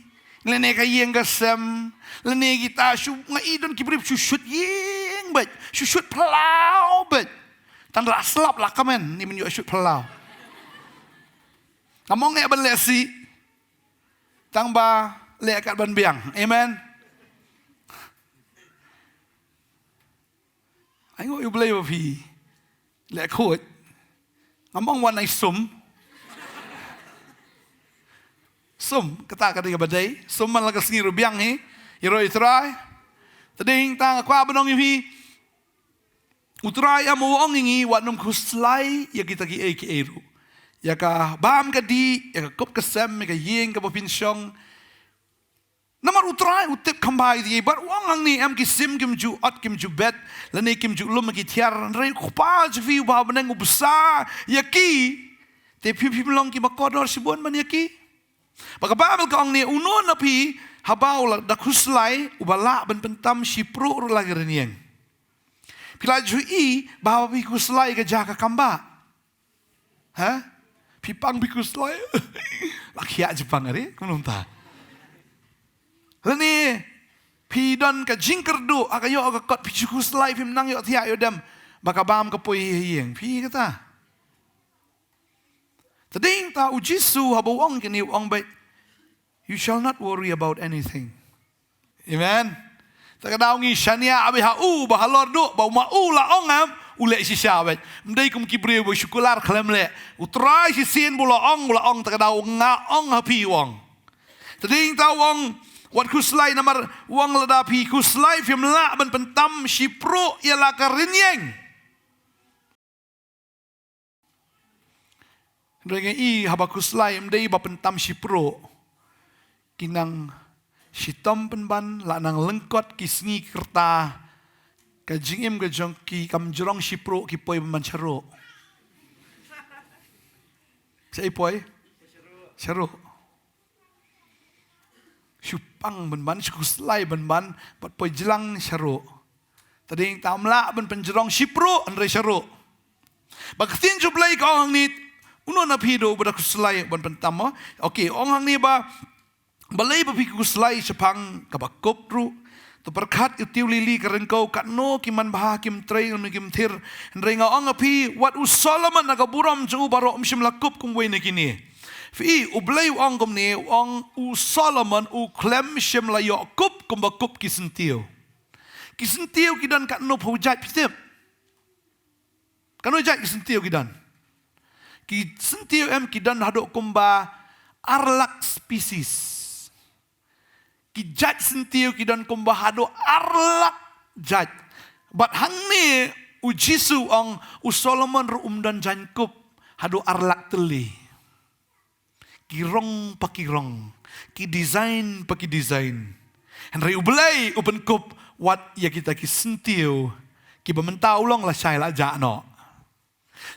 lane ka ïing ka sem, lane kita shu, nga i don ki briew shu shut ïing beit, shu shut phyllaw beit. Tang la slap la kmen, ni men ïoh shut phyllaw. Ngam ong eh ban leh sih. Tang ba leh kat ban biang. Amen. Ai nguh ïa U Blei ba phi leh khuid. Ngam ong wan ai sum. Sum, kata ka dei kaba dei. Sum man la ka sngi ruh biang hi. Ïaroh ïa U Trai. Te dei tang kwah ban ong ïa phi. U Trai em u ong ïa ngi wat nym khuslai ïa kita kiei kiei ruh. Ïa ka bam ka dih, ïa ka kup ka sem, ïa ka ïing kaba phin shong. Namar U Trai u tip kham bha ïa phi, bad u ong hangne em ki sim kim ju ot kim ju bet, lane kim ju lum ha ki thiar, hynrei U Kpa jong phi uba ha bneng u bsa ïa ki, te phi phim long kiba kordor shibun ban ïa ki. Ba ka Baibl ka ong ne, uno na phi haba u la da khuslai, uba lah ban pyntam shipruh ruh la ka rynïeng. Phi la ju i ba haba phi khuslai ka jia ka kam ba. Ha? Phi pang phi khuslai. La khiah jingpang are, kumno mynta. Lane phi don ka jingkyrduh ha ka ïoh ka kot, phi ju khuslai, phim nang ïoh thiah ïoh dem. Ba ka bam ka poi ha ïing. Phi kata. Te dei ta U Jisu haba u ong kine u ong beit, "You shall not worry about anything." Amen. Te ka daw ngi shaniah beit ha u ba halor duh ba u ma u la ong em, u leh shisha beit. Ym dei kum ki briew ba shu kular khlem leh. U Trai shisien ba u la ong, u la ong, te ka daw nga ong ha phi u ong. Te dei ta u ong wat khuslai namar u ong lada phi khuslai phim lah ban pyntam shipruh ïa la ka rynïeng. Hynrei ngi i haba khuslai ym dei ba pyntam shipruh. Ki nang shitom pynban, la nang lyngkot ki sngi ki rta, ka jingim ka jong ki kam jrong shipruh, ki poi pynban sharuh. Shaei poi? Sharuh. Shu pang pynban, shu khuslai pynban, bad poi jlang sharuh. Te dei ta ym lah ban pynjrong shipruh, hynrei sharuh. Ba ka ktien jong U Blei ka ong hangne, uno na phi da uba da khuslai ban pyntam mo. Okay, ong hangne ba, balei ba phi khuslai shaphang kaba kup ruh. To pyrkhat ïa u tiew lili ka ryngkew, katno ki man bha, kim trei ne kim thir. Hynrei nga ong ha phi, wat u Solomon ha ka burom jong u baroh um shym la kup kum uwei na kine. Phi i, U Blei u ong kumne, u ong u Solomon u khlem shym la ïoh kup kumba kup ki syntiew. Ki syntiew ki don katno phew jait, phi tip? Katno jait ki syntiew ki don? Ki syntiew em ki don haduh kumba ar lak species. Ki jait syntiew ki don kumba haduh ar lak jait. Bad hangne U Jisu u ong, u Solomon ruh um don jaiñkup haduh ar lak tylli. Ki rong pa ki rong, ki design pa ki design. Hynrei U Blei u pynkup wat ïa kita ki syntiew kiba mynta u long lashai la jah noh.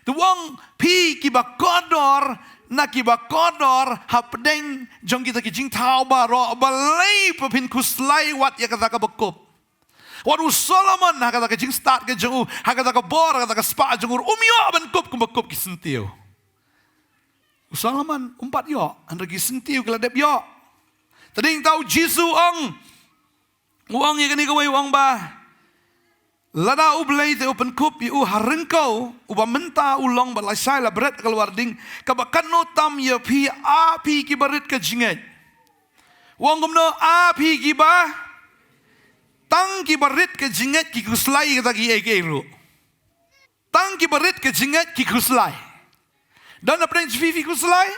Te u ong phi kiba kordor, na kiba kordor hapdeng jong kita ki jingthaw baroh, balei ba phin khuslai wat ïa kata kaba kup. Wat u Solomon ha kata ka jingstad ka jong u, ha kata ka bor, ha kata ka spah jong u, um ïoh ban kup kumba kup ki syntiew. U Solomon um pat ïoh, hynrei ki syntiew ki la dep ïoh. Te dei ta U Jisu u ong, U ong ïa kane kawei, u ong ba lada U Blei te u pynkup ïa u ha ryngkew, uba mynta u long bad lashai la bret ha ka lwar ding, kaba katno tam ïa phi, a phi kiba rit ka jingngeit. U ong kumno? A phi kiba, tang kiba rit ka jingngeit ki khuslai ïa kata kiei kiei ruh. Tang kiba rit ka jingngeit ki khuslai. Don na pdeng jong phi phi khuslai?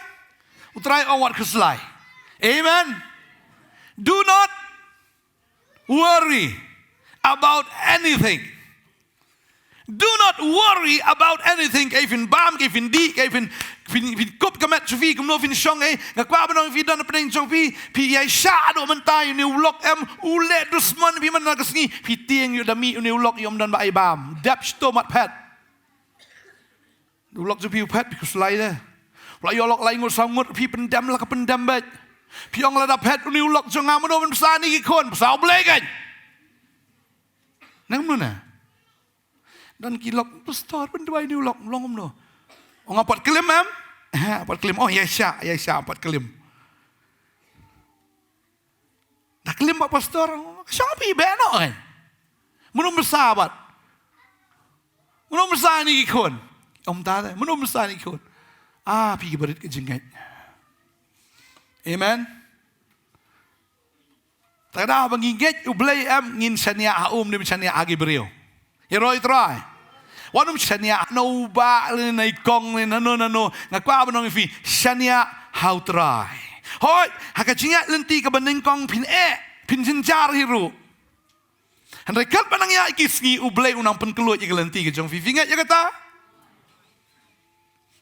U Trai ong wat khuslai. Amen. Do not worry about anything. Do not worry about anything. Kaei phin bam, kaei phin dih, kaei phin, phin, phin kup ka met jong phi, kumno phin shong ei. Nga kwah ban ong phi, don na pdeng jong phi, phi ïai shah haduh mynta ïa une u lok em, u leh dusmon phi man la ka sngi, phi tieng ïa u da mih une u lok, ym don ba ai bam. Dep shitom, wat phet. U lok jong phi u phet, phi khuslai de. La ïoh lok lai ngut saw ngut, phi pyndem la ka pyndem beit. Phi ong lada phet une u lok jong nga, mano ban bsa ïa ki khun? Bsa U Blei kan. Nang mano na? Don ki lok, pastor, pynduwai une u lok, long kumno? Ong nga pat klim em? Ha, pat klim. Oh, ïa sha, ïa sha, pat klim. Da klim bad pastor, shong phi beh noh kan. Mano bsa bad? Mano bsa ïa ki khun? Ym ta de, mano bsa ïa ki khun? A phi kiba rit ka jingngeit. Amen. Te da ba ngi ngeit U Blei em, ngin shaniah ha um, ym shaniah ha ki briew. Ïaroh ïa U Trai. Wat nym shaniah na u bah lane na i kong lane nano nano. Nga kwah ban ong ïa phi, shaniah ha U Trai. Hooid, ha ka jingïaid lynti kaba nyngkong phin eh, phin jynjar hi ruh. Hynrei katba nang ïaid ki sngi U Blei u nang pynkhlaiñ ïa ka lynti ka jong phi. Phi ngeit ïa kata?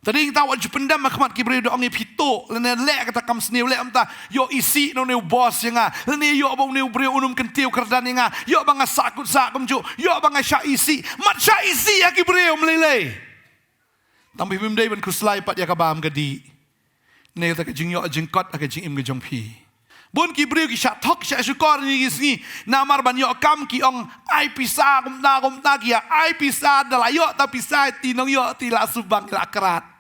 Te dei tang wat ju pyndem ha khmat ki briew da ong ïa phi tuh, lane leh kata kam sniew, leh mynta, ïoh isih na une u boss ïa nga, lane ïoh ba une u briew un ym kyntiew kyrdan ïa nga, ïoh ba nga sahkut sah kumjuh, ïoh ba nga shah isih, mat shah isih ha ki briew ym lei lei. Tang ba phim dei ban khuslai pat ïa ka bam ka dih. Ne kata ka jingïoh jingkot ha ka jingim ka jong phi. Bun ki briew ki shah thok shah shukor ïa ki sngi. Namar ban ïoh kam ki ong ai pisa kumta kumta, ki ïa ai pisa, da la ïoh ta pisa te nongïoh te la shu bang la krat.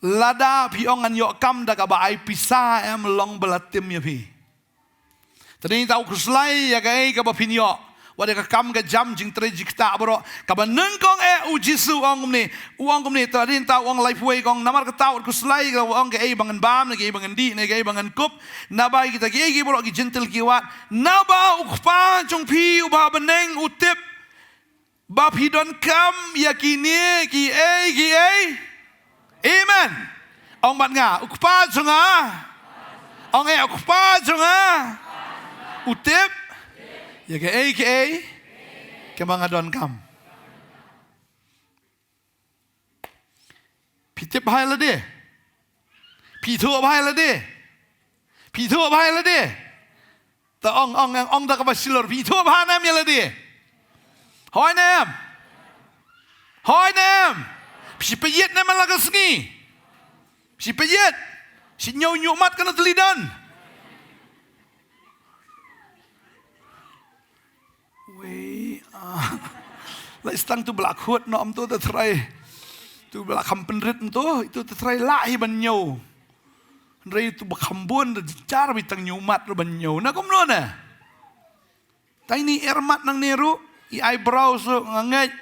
Lada phi ong ngan ïoh kam da kaba ai pisa em, long ba la tim ïa phi. Te dei tang u khuslai ïa kaei kaba phin ïoh. Wat ïa ka kam ka jam, jingtrei jingktah baroh. Kaba nyngkong eh u Jisu u ong kumne, u ong kumne, te dei tang u ong laiphew wei, u ong namar kata wat khuslai, ka ong kaei ba ngan bam, ne kaei ba ngan dih, ne kaei ba ngan kup. Naba kita kiei kiei baroh ki Jentil ki wad. Naba u Kpa jong phi uba ha bneng u tip ba phi donkam ïa kine kiei kiei. Amen. Ong bad nga, u Kpa jong nga. Ong eh, u Kpa jong nga u tip ïa kaei kaei kaba nga donkam. Phi tip bha ïa lade? Phi ithuh bha ïa lade? Phi ithuh bha ïa lade? Ta ong, ong, ong, ong da kaba shlur. Phi ithuh bha ne em ïa lade? Hooid ne em? Hooid ne em? Phi peit ne em la ka sngi? Phi peit. Shi ñiew ñiuh mat kano tylli don. Wei, ah. La i stang tu ba la khot noh em tu, te trai. Tu ba la kham pynrit em tu, itu te trai lah hi ban ñiew. Hynrei tu ba kham bun, te jar ba i tang ñiuh mat ruh ban ñiew. Na kumno na? Tang ine i er mat nangne ruh, i eyebrows ruh nga ngeit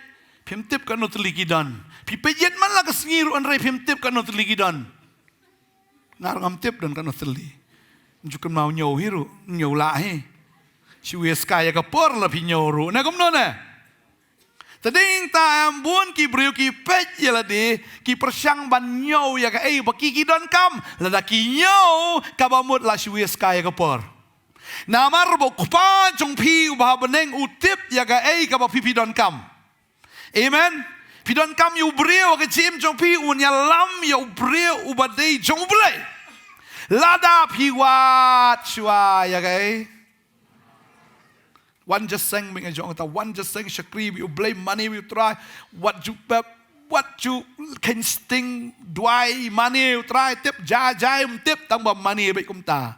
phim tip kano tylli ki don. Phi peit man la ka sngi ruh hynrei phim tip kano tylli ki don. Nga ruh ngam tip don kano tylli. Ju kynmaw ñiew hi ruh, ñiew lah hi. Shi wei skai ïa ka por la phi ñiew ruh. Na kumno na? Te dei tang em, bun ki briew ki peit ïa lade, ki pyrshang ban ñiew ïa kaei ba ki ki donkam. Lada ki ñiew kaba mut la shi wei skai ïa ka por. Namar ba u Kpa jong phi uba ha bneng u tip ïa kaei kaba phi phi donkam. Amen. Phi donkam ïa u briew ha ka jingim jong phi, un ïalam ïa u briew uba dei jong U Blei. Lada phi wad shuwa ïa kaei. Wan jingïaseng, mynta jong kata wan jingïaseng, shakri bad U Blei, mane bad U Trai, wat ju pep, wat ju kheiñ sting, duwai, mane U Trai, tip jai jai, ym tip tang ba mane bad kumta.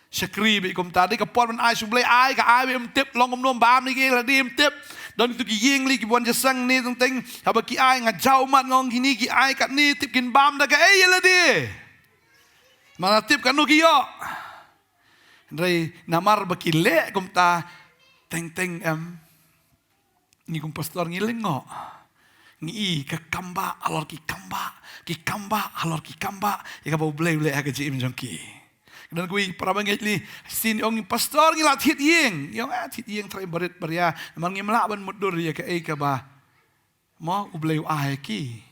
Shakri bad kumta, dei ka por ban ai sha U Blei, ai ka ai bad ym tip, long kumno, bam ne kaei lade ym tip. Don kitu ki ïing lei kiba wan jingïaseng ne teng teng, haba ki ai nga jaw mat nga ong kine ki ai katne, tip kin bam da kaei ïa lade. Mana tip katno ki ïoh. Hynrei namar ba ki leh kumta, teng teng em, ngi kum pastor ngi lyngngoh. Ngi i ka kam ba halor ki kam ba, ki kam ba halor ki kam ba ïa kaba U Blei u leh ha ka jingim jong ki. Don kiwei para bangeit lei, shisien ong, pastor, ngi la thied ïing. Ong, ah, thied ïing trai barit baria. Namar ngim lah ban mutdur ïa kaei kaba, mo, U Blei u ai ki.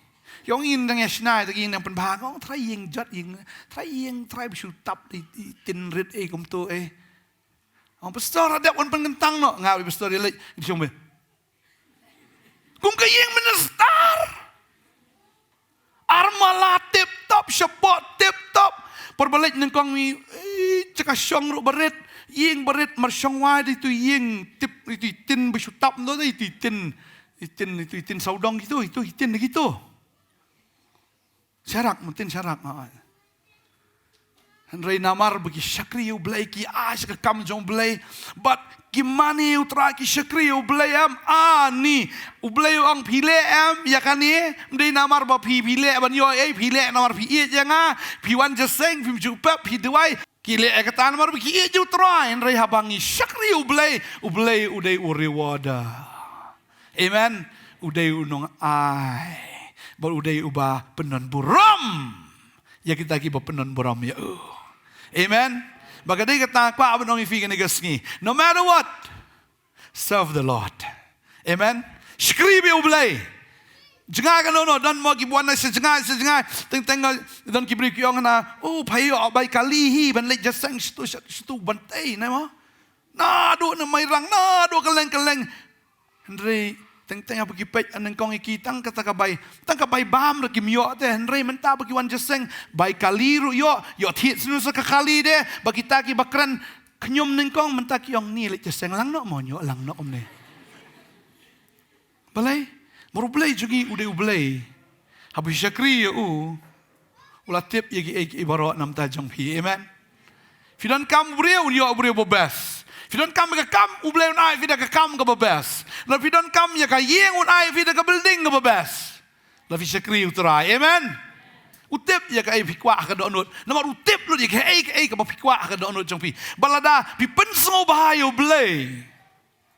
Ong, ïing dang ïa shna, te ïing dang pynbha. Ong, trai ïing jot, ïing, trai ïing, trai ba shu tap, i, i tin rit, ei kumto, ei. Ong, pastor, hadap wan pynkyntang noh. Nga, pastor, ïa leit, i shong be. Kum ka ïing minister. Armala tip top, shapoh tip top. Por ba leit nyngkong ngi, eh, jaka shong ruh barit, ïing barit, mar shong wai da itu ïing tip, itu i tin ba shu tap noh, da itu i tin, i tin, itu i tin sawdong kitu, itu i tin kitu. Sharak, mynta sharak, ha. Hynrei namar ba ki shakri ïa U Blei, ki ai sha ka kam jong U Blei. Bad ki mane ïa U Trai, ki shakri ïa U Blei em, ani. U Blei u ong phi leh em ïa kane, ym dei namar ba phi, phi leh ban ïoh ei, phi leh namar phi ïeit ïa nga, phi wan jingïaseng, phim ju pep, phi duwai. Ki leh ïa kata namar ba ki ïeit ïa U Trai, hynrei haba ngi shakri ïa U Blei, U Blei u dei u rewarder. Amen. U dei u nongai. Bad u dei uba pyndon burom ïa kita kiba pyndon burom ïa u. Amen. Bad ka dei kata kwah ban ong ïa phi kane ka sngi. No matter what, serve the Lord. Amen. Shakri bad U Blei. Jngai ka, no, no, don mo kiba wan na sha jngai, sha jngai. Teng teng, don ki briew ki ong na, oh, phi ïoh bai kali hi ban leit jingïaseng shatu, shatu ban tei, ne mo. Naduh na Mairang, naduh kylleng kylleng. Hynrei teng teng haba ki peit nyngkong ïa ki, tang kata ka bai, tang ka bai bam ruh kim ïoh te, hynrei mynta ba ki wan jingïaseng, bai kali ruh ïoh, ïoh thied shisha ka kali de, ba kita kiba kren khñium nyngkong, mynta ki ong, ni leit jingïaseng lang noh mo, ïoh lang noh kumne. Balei? Namar U Blei jong ngi u dei U Blei, haba phi shakri ïa u, u la tip ïa kiei kiei baroh na bynta jong phi. Amen. Phi donkam u briew, un ïoh u briew ba best. Phi donkam ka kam, U Blei un ai phi da ka kam kaba best. Lada phi donkam ïa ka ïing, un ai phi da ka building kaba best. Lada phi shakri U Trai. Amen. U tip ïa kaei phi kwah ha ka dohnud. Namar u tip lut ïa kaei kaei kaba phi kwah ha ka dohnud jong phi. Bad lada phi pynsngewbha ïa U Blei,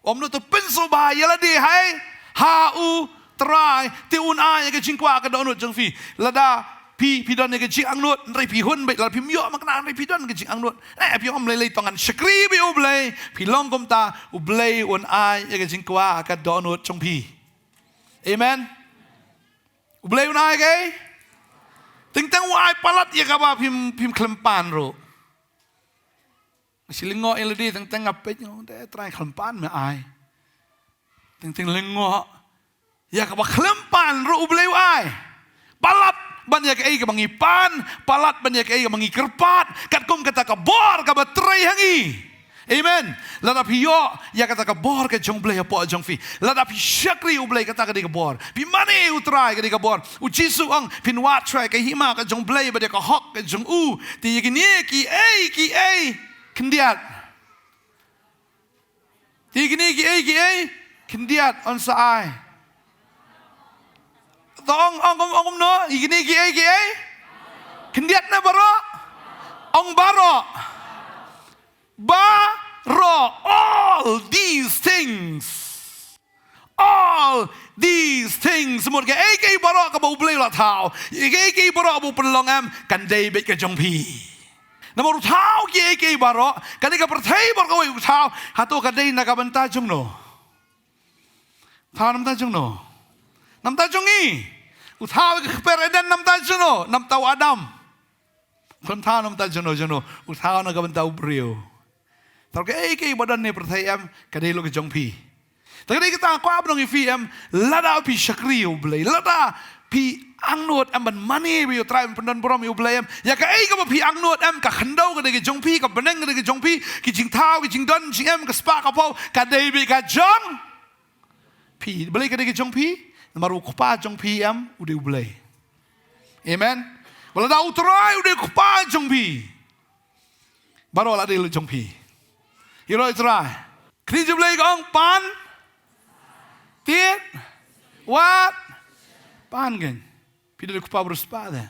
ym noh te pynsngewbha ïa lade, hai ha U Trai, te un ai ïa ka jingkwah ka dohnud jong phi. Lada phi, phi don ïa ka jingangnud, hynrei phi hun beit, lada phim ïoh makna, hynrei phi don ka jingangnud, eh, phi ym lei lei tang ngan shakri bad U Blei, phi long kumta, U Blei un ai ïa ka jingkwah ka dohnud jong phi. Amen. U Blei un ai kaei? Teng teng u ai palat ïa kaba phim, phim khlem pan ruh. Nga shu lyngngoh ïa lade, teng teng nga peit, nga ong, te Trai, khlem pan me ai. Teng teng lyngngoh ïa kaba khlem pan ruh U Blei u ai. Palat ban ïa kaei kaba ngi pan, palat ban ïa kaei kaba ngi kyrpad, katkum kata ka bor kaba trei ha ngi. Amen. Lada phi ïoh ïa kata ka bor ka jong U Blei hapoh jong phi, lada phi shakri U Blei, kata ka dei ka bor. Phi mane U Trai, ka dei ka bor. U Jisu u ong, phin wad shuwa ïa ka hima ka jong U Blei bad ïa ka hok ka jong u, te ïa kine kiei kiei khyndiat. Te ïa kine kiei kiei khyndiat yn sa ai. To ong, ong, ong, ong kumno, ïa kine kiei kiei khyndiat ne baroh? Ong baroh. Baroh, all these things. All these things. Mut kaei kaei baroh kaba U Blei u la thaw, kaei kaei baroh ba u pynlong em, kan dei beit ka jong phi. Namar u thaw kiei kiei baroh, kane ka pyrthei baroh kawei u thaw, hato ka dei na ka bynta jong no? Thaw na bynta jong no? Na bynta jong ngi. U thaw ka kper Eden na bynta jong no? Na bynta u Adam. Khlem thaw na bynta jong no, jong no, u thaw na ka bynta u briew. Thaw kaei kaei ba don ne pyrthei em, ka dei lut ka jong phi. Te ka dei kata nga kwah ban ong ïa phi em, lada phi shakri ïa U Blei, lada phi angnud em ban mane bad ïa U Trai, ban pyndon burom ïa U Blei em, ïa kaei kaba phi angnud em, ka khyndew ka dei ka jong phi, ka bneng ka dei ka jong phi, ki jingthaw, ki jingdon jingem, ka spah ka phew, ka dei beit ka jong phi. Balei ka dei ka jong phi? Namar u kpa jong phi em, u dei U Blei. Amen. Bad lada U Trai u dei u kpa jong phi, baroh la dei lut jong phi. Ïaroh ïa U Trai. Khyndiat jong U Blei ka ong pan, tied, wad, pan kein. Phi dei u kpa ba riewspah te.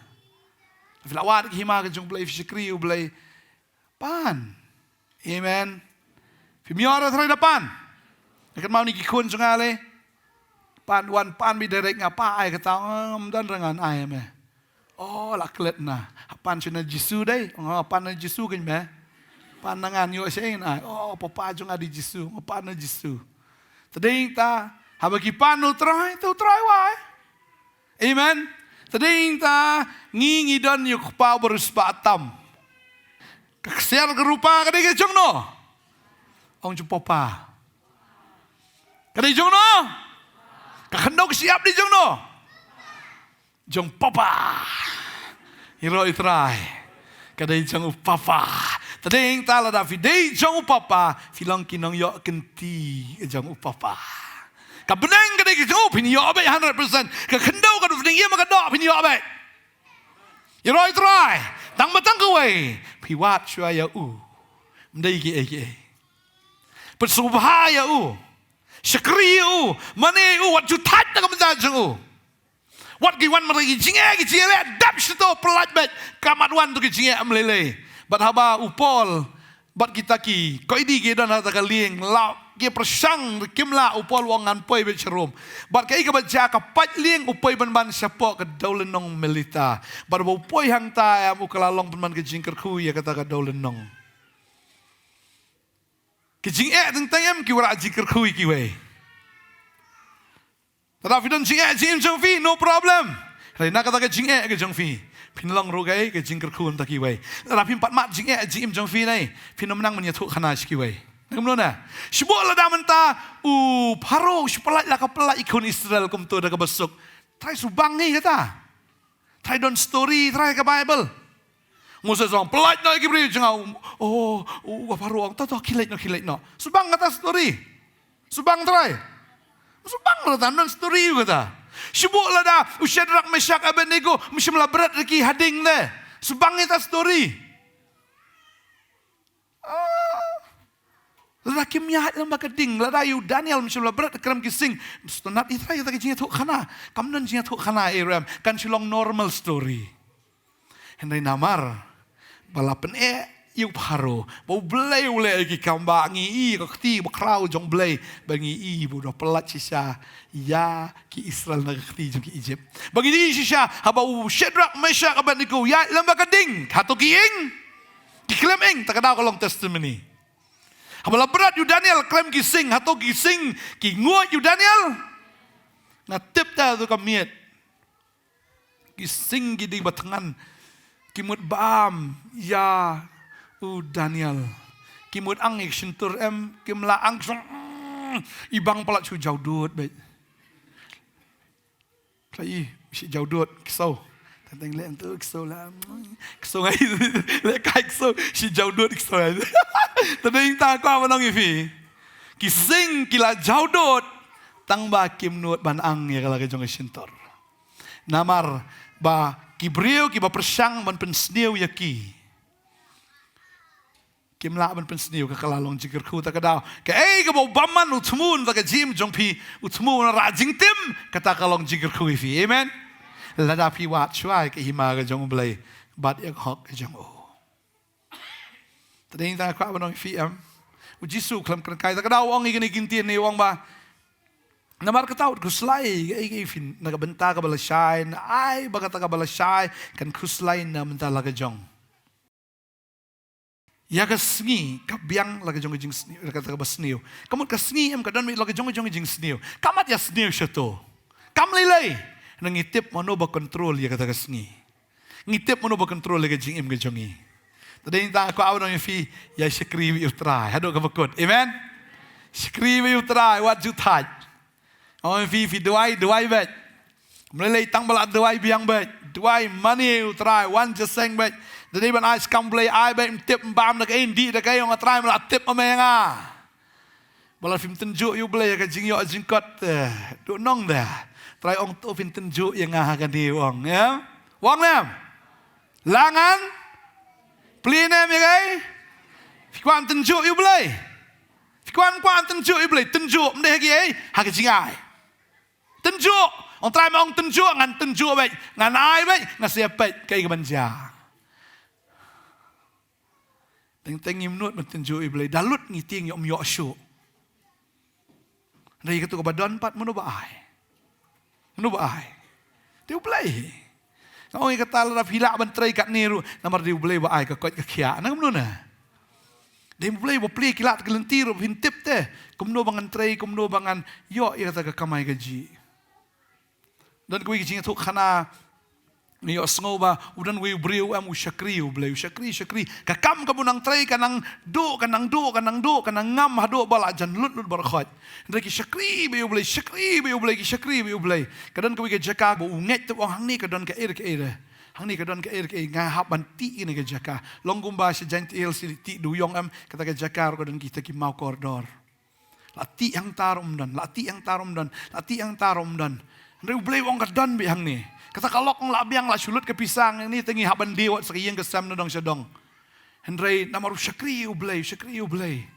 Phi la wad ïa ka hima ka jong U Blei, phi shakri ïa U Blei. Pan. Amen. Phim ïoh re trai da pan. Nga kynmaw ni ki khun jong nga le. Pan wan pan bi direct nga pa ai kata, "Ym don re ngan ai me." "Oh, la klet na. Pan shu na Jisu dei." "Oh, pan na Jisu kin me. Pan na ngan ïoh sha in ai." "Oh, papa jong nga di Jisu." "Oh, pan na Jisu." Tading ta haba ki pan u trai, tu trai wai. Amen. Tading ta ngi ngi don ïa u kpa baris ba tam. Ka ksiar ka rupa ka dei ka jong no? Ong jong papa. Ka dei jong no? Ka khyndew ka shyiap dei jong no? Jong papa. Ïaroh ïa u trai. Ka dei jong u papa. Tading ta lada phi dei jong u papa, phi long ki nongïoh kynti jong u papa. Ka bneng ka dei ka jong u, phin ïoh beit hundred percent. Ka khyndew ka dei bneng ïa ma ka doh, phin ïoh beit. Ïaroh ïa u trai. Tang ba tang kawei, phi wad shuwa ïa u. Ym dei kiei kiei. Pynsngewbha ïa u. Shakri ïa u. Mane ïa u, wat ju thait na ka bynta jong u. Wat ki wan marwei ki jingeh ki jingeh, dap shito, pyllait beit. Ka mat wan tu ki jingeh ym lei lei. Bad haba u Paul bad kita ki koidi ki don ha kata ka lieng, la ki pyrshang, kim lah, u Paul u ong ngan poi beit sha Rom. Bad kaei kaba jia, ka pait lieng u poi ban ban shapoh ka dewlynnong Melita. Bad haba u poi hangta em, u kylla long pynban ka jingkyrkhu ïa kata ka dewlynnong. Ki jingeh teng teng em ki wanrah jingkyrkhu ïa kiwei. Lada phi don jingeh jingim jong phi, no problem. Hynrei na kata ka jingeh ka jong phi, phin long ruh kaei, ka jingkyrkhu na kiwei. Lada phim pat mad jingeh jingim jong phi ne, phin ym nang ban ïathuh khana sha kiwei. Nang mano na? Shu buh lada mynta u Pharaoh u shu pyllait la ka pyllait ïa ki khun Israel kumto da kaba suk. Trai shu bang hi kata. Trai don story, trai ka Bible. Moses ong, "Pyllait noh ïa ki briew jong nga." Oh, u Pharaoh ong, "To, to, khie leit noh, khie leit noh." Shu bang kata story. Shu bang trai. Shu bang kata, don story u kata. Shu buh lada u Shadrach, Meshach, Abednego, ym shym la bret ïa ki ha ding de. Shu bang kata story. Ah. Lada kim ïaid lem bad ka ding, lada ïa u Daniel ym shym la bret krem ki sing, sngewtynnat ïa trai kata ka jingïathuh khana. Kam don jingïathuh khana ei ruh em, kan shu long normal story. Hynrei namar ba la pyneh ïa u Pharaoh, ba U Blei u leh ïa ki kam, ba ngi i ka kti bakhraw jong U Blei, ba ngi i ba u da pyllait shisha ïa ki Israel na ka kti jong ki Egypt. Ba ngi i shisha haba u Shadrach, Meshach, Abednego ïaid lem bad ka ding, hato ki ing? Ki khlem ing, ta ka daw ka long testimony. Haba la bret ïa u Daniel krem ki sing, hato ki sing ki nguid ïa u Daniel? Nga tip ta tu ka miet. Ki sing ki dei ba thngan. Ki mut bam ïa u Daniel. Ki mut ang ïa ki shyntur em, kim lah ang song. I bang palat shu jaw dud beit. Khlei i, shi jaw dud, ksew. Teng teng leh tu, ksew la. Ksew ngai, leh kai ksew, shi jaw dud, ksew ngai. Teng teng ta kwah ban ong ïa phi. Ki sing ki la jaw dud, tang ba kim nud ban ang ïa ka la ka jong ka shyntur. Namar ba ki briew kiba pyrshang ban pynsniew ïa ki. Kim lah ban pynsniew, ka ka la long jingkyrkhu ta ka daw. Kaei kaba u bymman u thmu na ka jingim jong phi, u thmu na rah jingtim, kata ka long jingkyrkhu ïa phi. Amen. Lada phi wad shuwa ïa ka hima ka jong U Blei bad ïa ka hok ka jong u. Teng teng ta kwah ban ong ïa phi em. U Jisu khlem kren kai ta ka daw u ong ïa kane ki ktien ne u ong ba, namar kata wat khuslai, kaei kaei phin, na ka bynta kaba lashai, na ai ba kata kaba lashai kan khuslai na bynta la ka jong. Ïa ka sngi ka biang la ka jong ka jingsniew, la kata kaba sniew. Ka mut ka sngi em ka don beit la ka jong ka jong ka jingsniew. Kam mat ïa sniew shato. Kam lei lei. Nang ngi tip mano ba control ïa kata ka sngi. Ngi tip mano ba control ïa ka jingim ka jong ngi. Teng teng ta kwah ban ong ïa phi, ïa shakri beit ïa u Trai haduh kaba kut. Amen. Shakri beit ïa u Trai, wat ju thait. Ong ïa phi, phi duwai, duwai beit. Ym lei lei tang ba la duwai biang beit. Duwai mane ïa u Trai, wan jingïaseng beit. Da dei ban ai skam Blei ai beit, ym tip ym bam da kaei, ym dih da kaei, ong ïa u Trai, me la tip ma me ïa nga. Ba la phim tynjuh ïa u Blei ïa ka jingïoh jingkot, eh, duh nong da. Trai ong to phin tynjuh ïa nga ha kane, ong, em? Ong ne em? La ngan plie ne em ïa kaei? Phi kwah tynjuh ïa u Blei? Phi kwah, kwah tynjuh ïa u Blei, tynjuh, ym dei ha kiei, ha ka jingai. Tynjuh. Ong Trai, me ong tynjuh, ngan tynjuh beit, ngan ai beit, ngan sa ïa peit kaei kaban jia. Teng teng ngim nud mynta ju i Blei, da lut ngi tieng ïoh ym ïoh shuh. Hynrei katu kaba don pat mano ba ai? Mano ba ai? Te u Blei. Nga ong ïa kata lada phi lah ban trei katne ruh namar dei u Blei ba ai ka koit ka khiah. Na kumno na? Dei u Blei ba plie ki lad ki lynti ruh phin tip te. Kumno ba ngan trei, kumno ba ngan ïoh ïa kata ka kamai kajih. Don kawei ka jingïathuhkhana, ngi ïohsngew ba u don uwei u briew em u shakri u Blei, u shakri, shakri. Ka kam kaba u nang trei ka nang duh, ka nang duh, ka nang duh, ka nang ngam haduh ba la jan lut lut baroh khoit. Hynrei ki shakri bad u Blei, shakri bad u Blei, ki shakri bad u Blei. Ka don kawei ka jaka ba u ngeit te u ong hangne ka don kaei re kaei re. Hangne ka don kaei re kaei, nga hap ban tih ïa kane ka jaka. Long kumba sha Jaintia Hills i tih dewïong em, kata ka jaka ruh ka don kita ki maw kordor. La tih hangta ruh ym don, la tih hangta ruh ym don, la tih hangta ruh ym don. Hynrei u Blei u ong ka don beit hangne. Kata ka lok ong la biang, la shu lut ka pisa hangne, te ngi hap ban die wat sa ka ïing ka sem na dong sha dong. Hynrei namar u shakri u Blei, u shakri u Blei.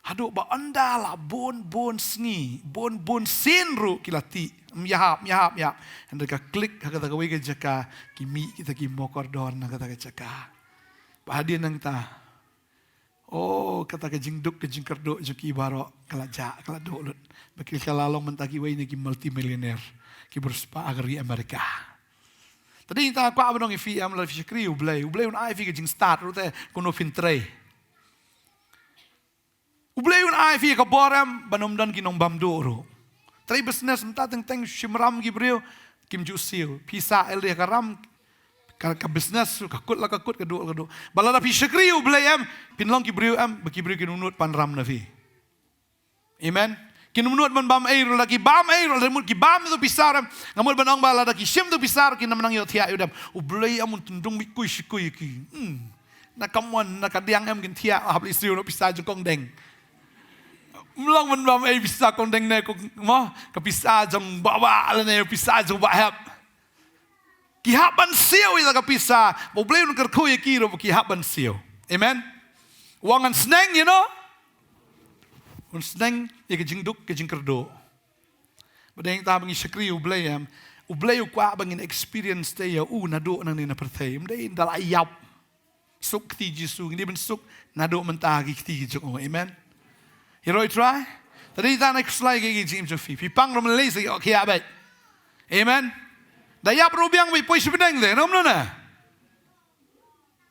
Haduh ba ynda la bun bun sngi, bun bun sien ruh ki la tih. Ym ïahap, ym ïahap, ïahap. Hynrei ka klik ha kata kawei ka jaka, ki mih kita ki maw kordor na kata ka jaka. Ba hadien nangta, oh, kata ka jingduk ka jingkyrduh jong ki baroh ka la jah, ka la duh lut. Ba ki la long mynta kiwei na ki multimillionaire, ki riewspah ha ka ri America. Te dei tang kwah ban ong ïa phi em, lada phi shakri u Blei, u Blei un ai phi ka jingstad ruh te kumno phin trei. U Blei un ai phi ka bor em ban ym don ki nongbam duh ruh. Trei business mynta teng teng shim ram ki briew, kim ju siew. Phi sah ïalade ha ka ram, ka, ka business, ka kut la ka kut, ka duh la ka duh. Ba lada phi shakri u Blei em, phin long ki briew em, ba ki briew kin nud ban ram na phi. Amen. Kin nud ban bam ei ruh, lada ki bam ei ruh, lada mut ki bam ïa uto u pisa em. Nga mut ban ong ba lada ki shim uto u pisa, kin ym nang ïohthiah ïa u dem. U Blei em un tynrung beit kui shi kui ïa ki. Hmm. Na ka mon, na ka diang em kin thiah, hap leit siew noh pisa jong kong Deng. Ym long ban bam ei pisa kong Deng ne kong, mo, ka pisa jong bah Bah lane pisa jong bah Hep. Ki hap ban siew ïa ka pisa, ba u Blei un kyrkhu ïa ki ruh ba ki hap ban siew. Amen. U ong ngan sneng, you know. Un sneng ïa ka jingduk, ka jingkyrduh. Ba dei tang ba ngi shakri u Blei em, u Blei u kwah ba ngin experience te ïa u naduh nangne na pyrthei. Ym dei da la ïap. Suk kti Jisu, ngi dei ban suk naduh mynta ki kti ki jong u. Amen. Ïaroh ïa u Trai. Te dei tang nai khuslai ki jingim jong phi. Phi pang ruh mynlei sa ïoh khiah beit. Amen. Da ïap ruh biang beit poi sha bneng te, ym no na.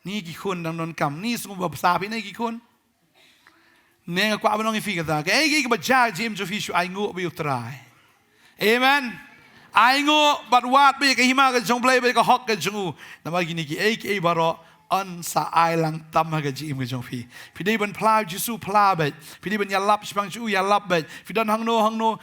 Ni ki khun dang donkam, ni sngewbha bsa phi ne ki khun. Ne nga kwah ban ong ïa phi kata, kaei kaei kaba jia ha ka jingim jong phi shu ainguh beit ïa u Trai. Amen. Ainguh bad wad beit ïa ka hima ka jong u Blei bad ïa ka hok ka jong u. Namar kine kiei kiei baroh yn sa ai lang tam ha ka jingim ka jong phi. Phi dei ban phla ïa u Jisu, phla beit. Phi dei ban ïalap shaphang jong u, ïalap beit. Phi don hangno hangno,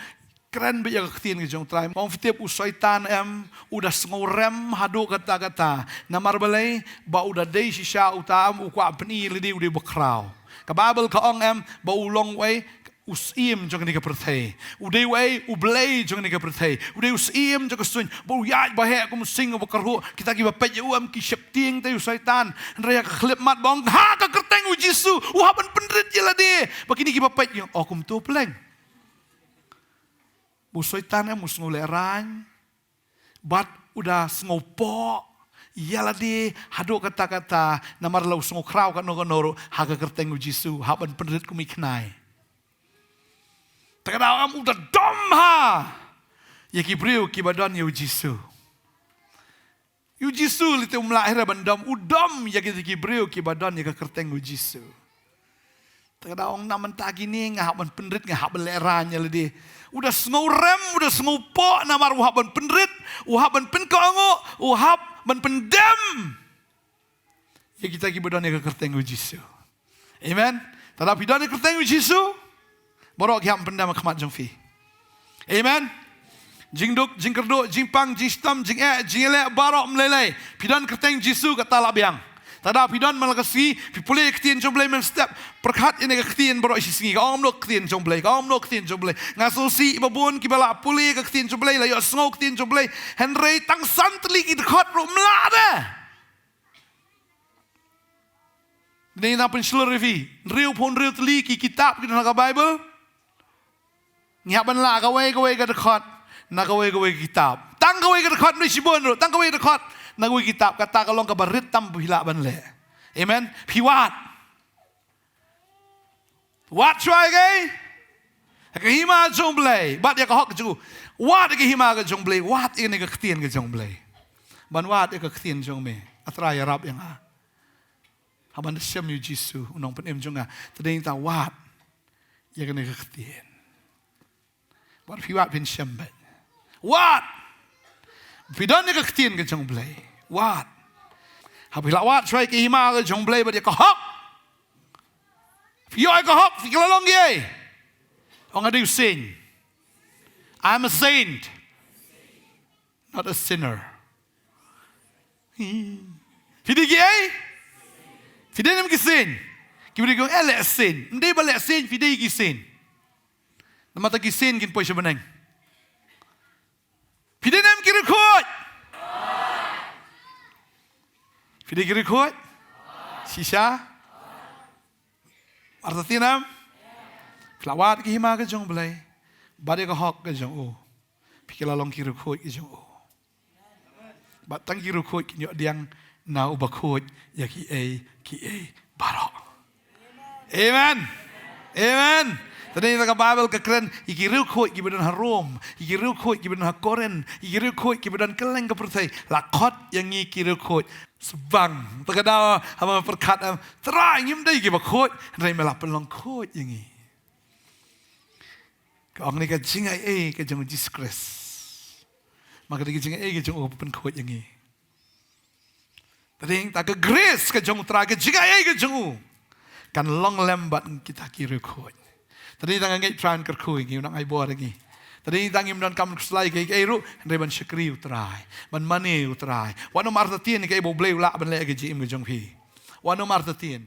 kren beit ïa ka ktien ka jong u Trai. Ong phi tip u Soitan em, u da sngewrem haduh katta katta. Namar balei? Ba u da dei shisha uta em, u kwah pyni ïa lade u dei bakhraw. Ka Baibl ka ong em, ba u long uei, u syiem jong kane ka pyrthei. U dei uei, u blei jong kane ka pyrthei. U dei u syiem jong ka suiñ, ba u ïaid ba heh kum u sing uba kyrhuh. Kita kiba peit ïa u em ki sheptieng te u Soitan. Hynrei ha ka khyllipmat ba ong ha ka kyrteng u Jisu, u hap ban pynrit ïa lade. Ba kine kiba peit ïa u, oh, kumto pleng. U Soitan em u sngewlehraiñ. Bad u da sngewpoh ïa lade haduh katta katta, namar la u sngewkhraw kano kano ruh ha ka kyrteng u Jisu, hap ban pynrit kum i khnai. Te ka daw em u da dom ha ïa ki briew kiba don ïa u Jisu. Ïa u Jisu lei te um lah hi re ban dom, u dom ïa kita ki briew kiba don ïa ka kyrteng u Jisu. Te ka daw ong na mynta kine nga hap ban pynrit, nga hap ban lehraiñ ïa lade. U da sngewrem, u da sngewpoh, namar u hap ban pynrit, u hap ban pynkohnguh, u hap ban pyndem ïa kita kiba don ïa ka kyrteng u Jisu. Amen. Te lada phi don ïa ka kyrteng u Jisu, baroh ki hap pyndem ha khmat jong phi. Amen. Jingduk, jingkyrduh, jingpang, jingshitom, jingeh, jingïaleh, baroh ym lei lei. Phi don kyrteng Jisu kata la biang. Te lada phi don man la ka sngi, phi pule ïa ka ktien jong u Blei mynstep. Pyrkhat ïa kane ka ktien baroh shi sngi. Ka ong kumno ka ktien jong u Blei, ka ong kumno ka ktien jong u Blei. Nga sngewsih ba bun kiba la pule ïa ka ktien jong u Blei, la ïohsngew ka ktien jong u Blei. Hynrei tang san tylli ki dkhot ruh ym lah de. Ngi nang pynshlur ïa phi. Hynriewphew hynriew tylli ki kitab ki don ha ka Baibl. Ngi hap ban lah kawei kawei ka dkhot na kawei kawei ka kitab. Tang kawei ka dkhot, ym dei shibun ruh, tang kawei ka dkhot na kawei ka kitab, kata ka long kaba rit tam ba phi lah ban leh. Amen. Phi wad. Wad shuwa ïa ka, ïa ka hima jong Blei bad ïa ka hok jong u. Wad ïa ka hima ka jong Blei, wad ïa ka ktien ka jong Blei. Ban wad ïa ka ktien jong me, A Trai ïarap ïa nga. Haba nga shem ïa u Jisu u nongpynim jong nga, te dei tang wad ïa kane ka ktien. Wat phi wad phin shem beit. Wad. Phi don ïa ka ktien ka jong Blei. Wad. Haba phi la wad shuwa ïa ka hima ka jong Blei bad ïa ka hok, phi ïoh ïa ka hok, phi ka la long ei? Ong, nga dei u saint. I'm a saint, not a sinner. Phi dei ki ei? Phi dei ne em ki saint? Ki briew ki ong, eh, leh saint. Ym dei ba leh saint, phi dei ki saint. Namar ta ki saint kin poi sha bneng. Phi dei ne em ki riewkhuid? Phi dei ki riewkhuid? Shisha? Artatien em? Phi la wad ïa ka hima ka jong Blei bad ïa ka hok ka jong u, phi ka la long ki riewkhuid ka jong u. Bad tang ki riewkhuid kin ïoh pdiang na u bakhuid ïa kiei kiei baroh. Amen. Amen. Te dei tang ka Baibl ka kren ïa ki riewkhuid kiba don ha Rom, ïa ki riewkhuid kiba don ha Korinth, ïa ki riewkhuid kiba don kylleng ka pyrthei. La khot ïa ngi ki riewkhuid. Sbang, te ka daw haba me pyrkhat, em, Trai, ngim dei kiba khuid, hynrei me la pynlong khuid ïa ngi. Ka ong ne ka jingaiei ka jong u Jisu Khrist. Ma ka dei ka jingaiei ka jong u ba pynkhuid ïa ngi. Te dei tang ka grace ka jong u Trai, ka jingaiei ka jong u kan long lem bad kita ki riewkhuid. Te dei tang nga ngeit Trai un kyrkhu ïa ngi, un nang ai bor ïa ngi. Te dei tang ngim donkam khuslai kaei kaei ruh, hynrei ban shakri u Trai, ban mane u Trai. Wat nym artatien ïa kaei ba u Blei u lah ban leh ha ka jingim ka jong phi. Wat nym artatien.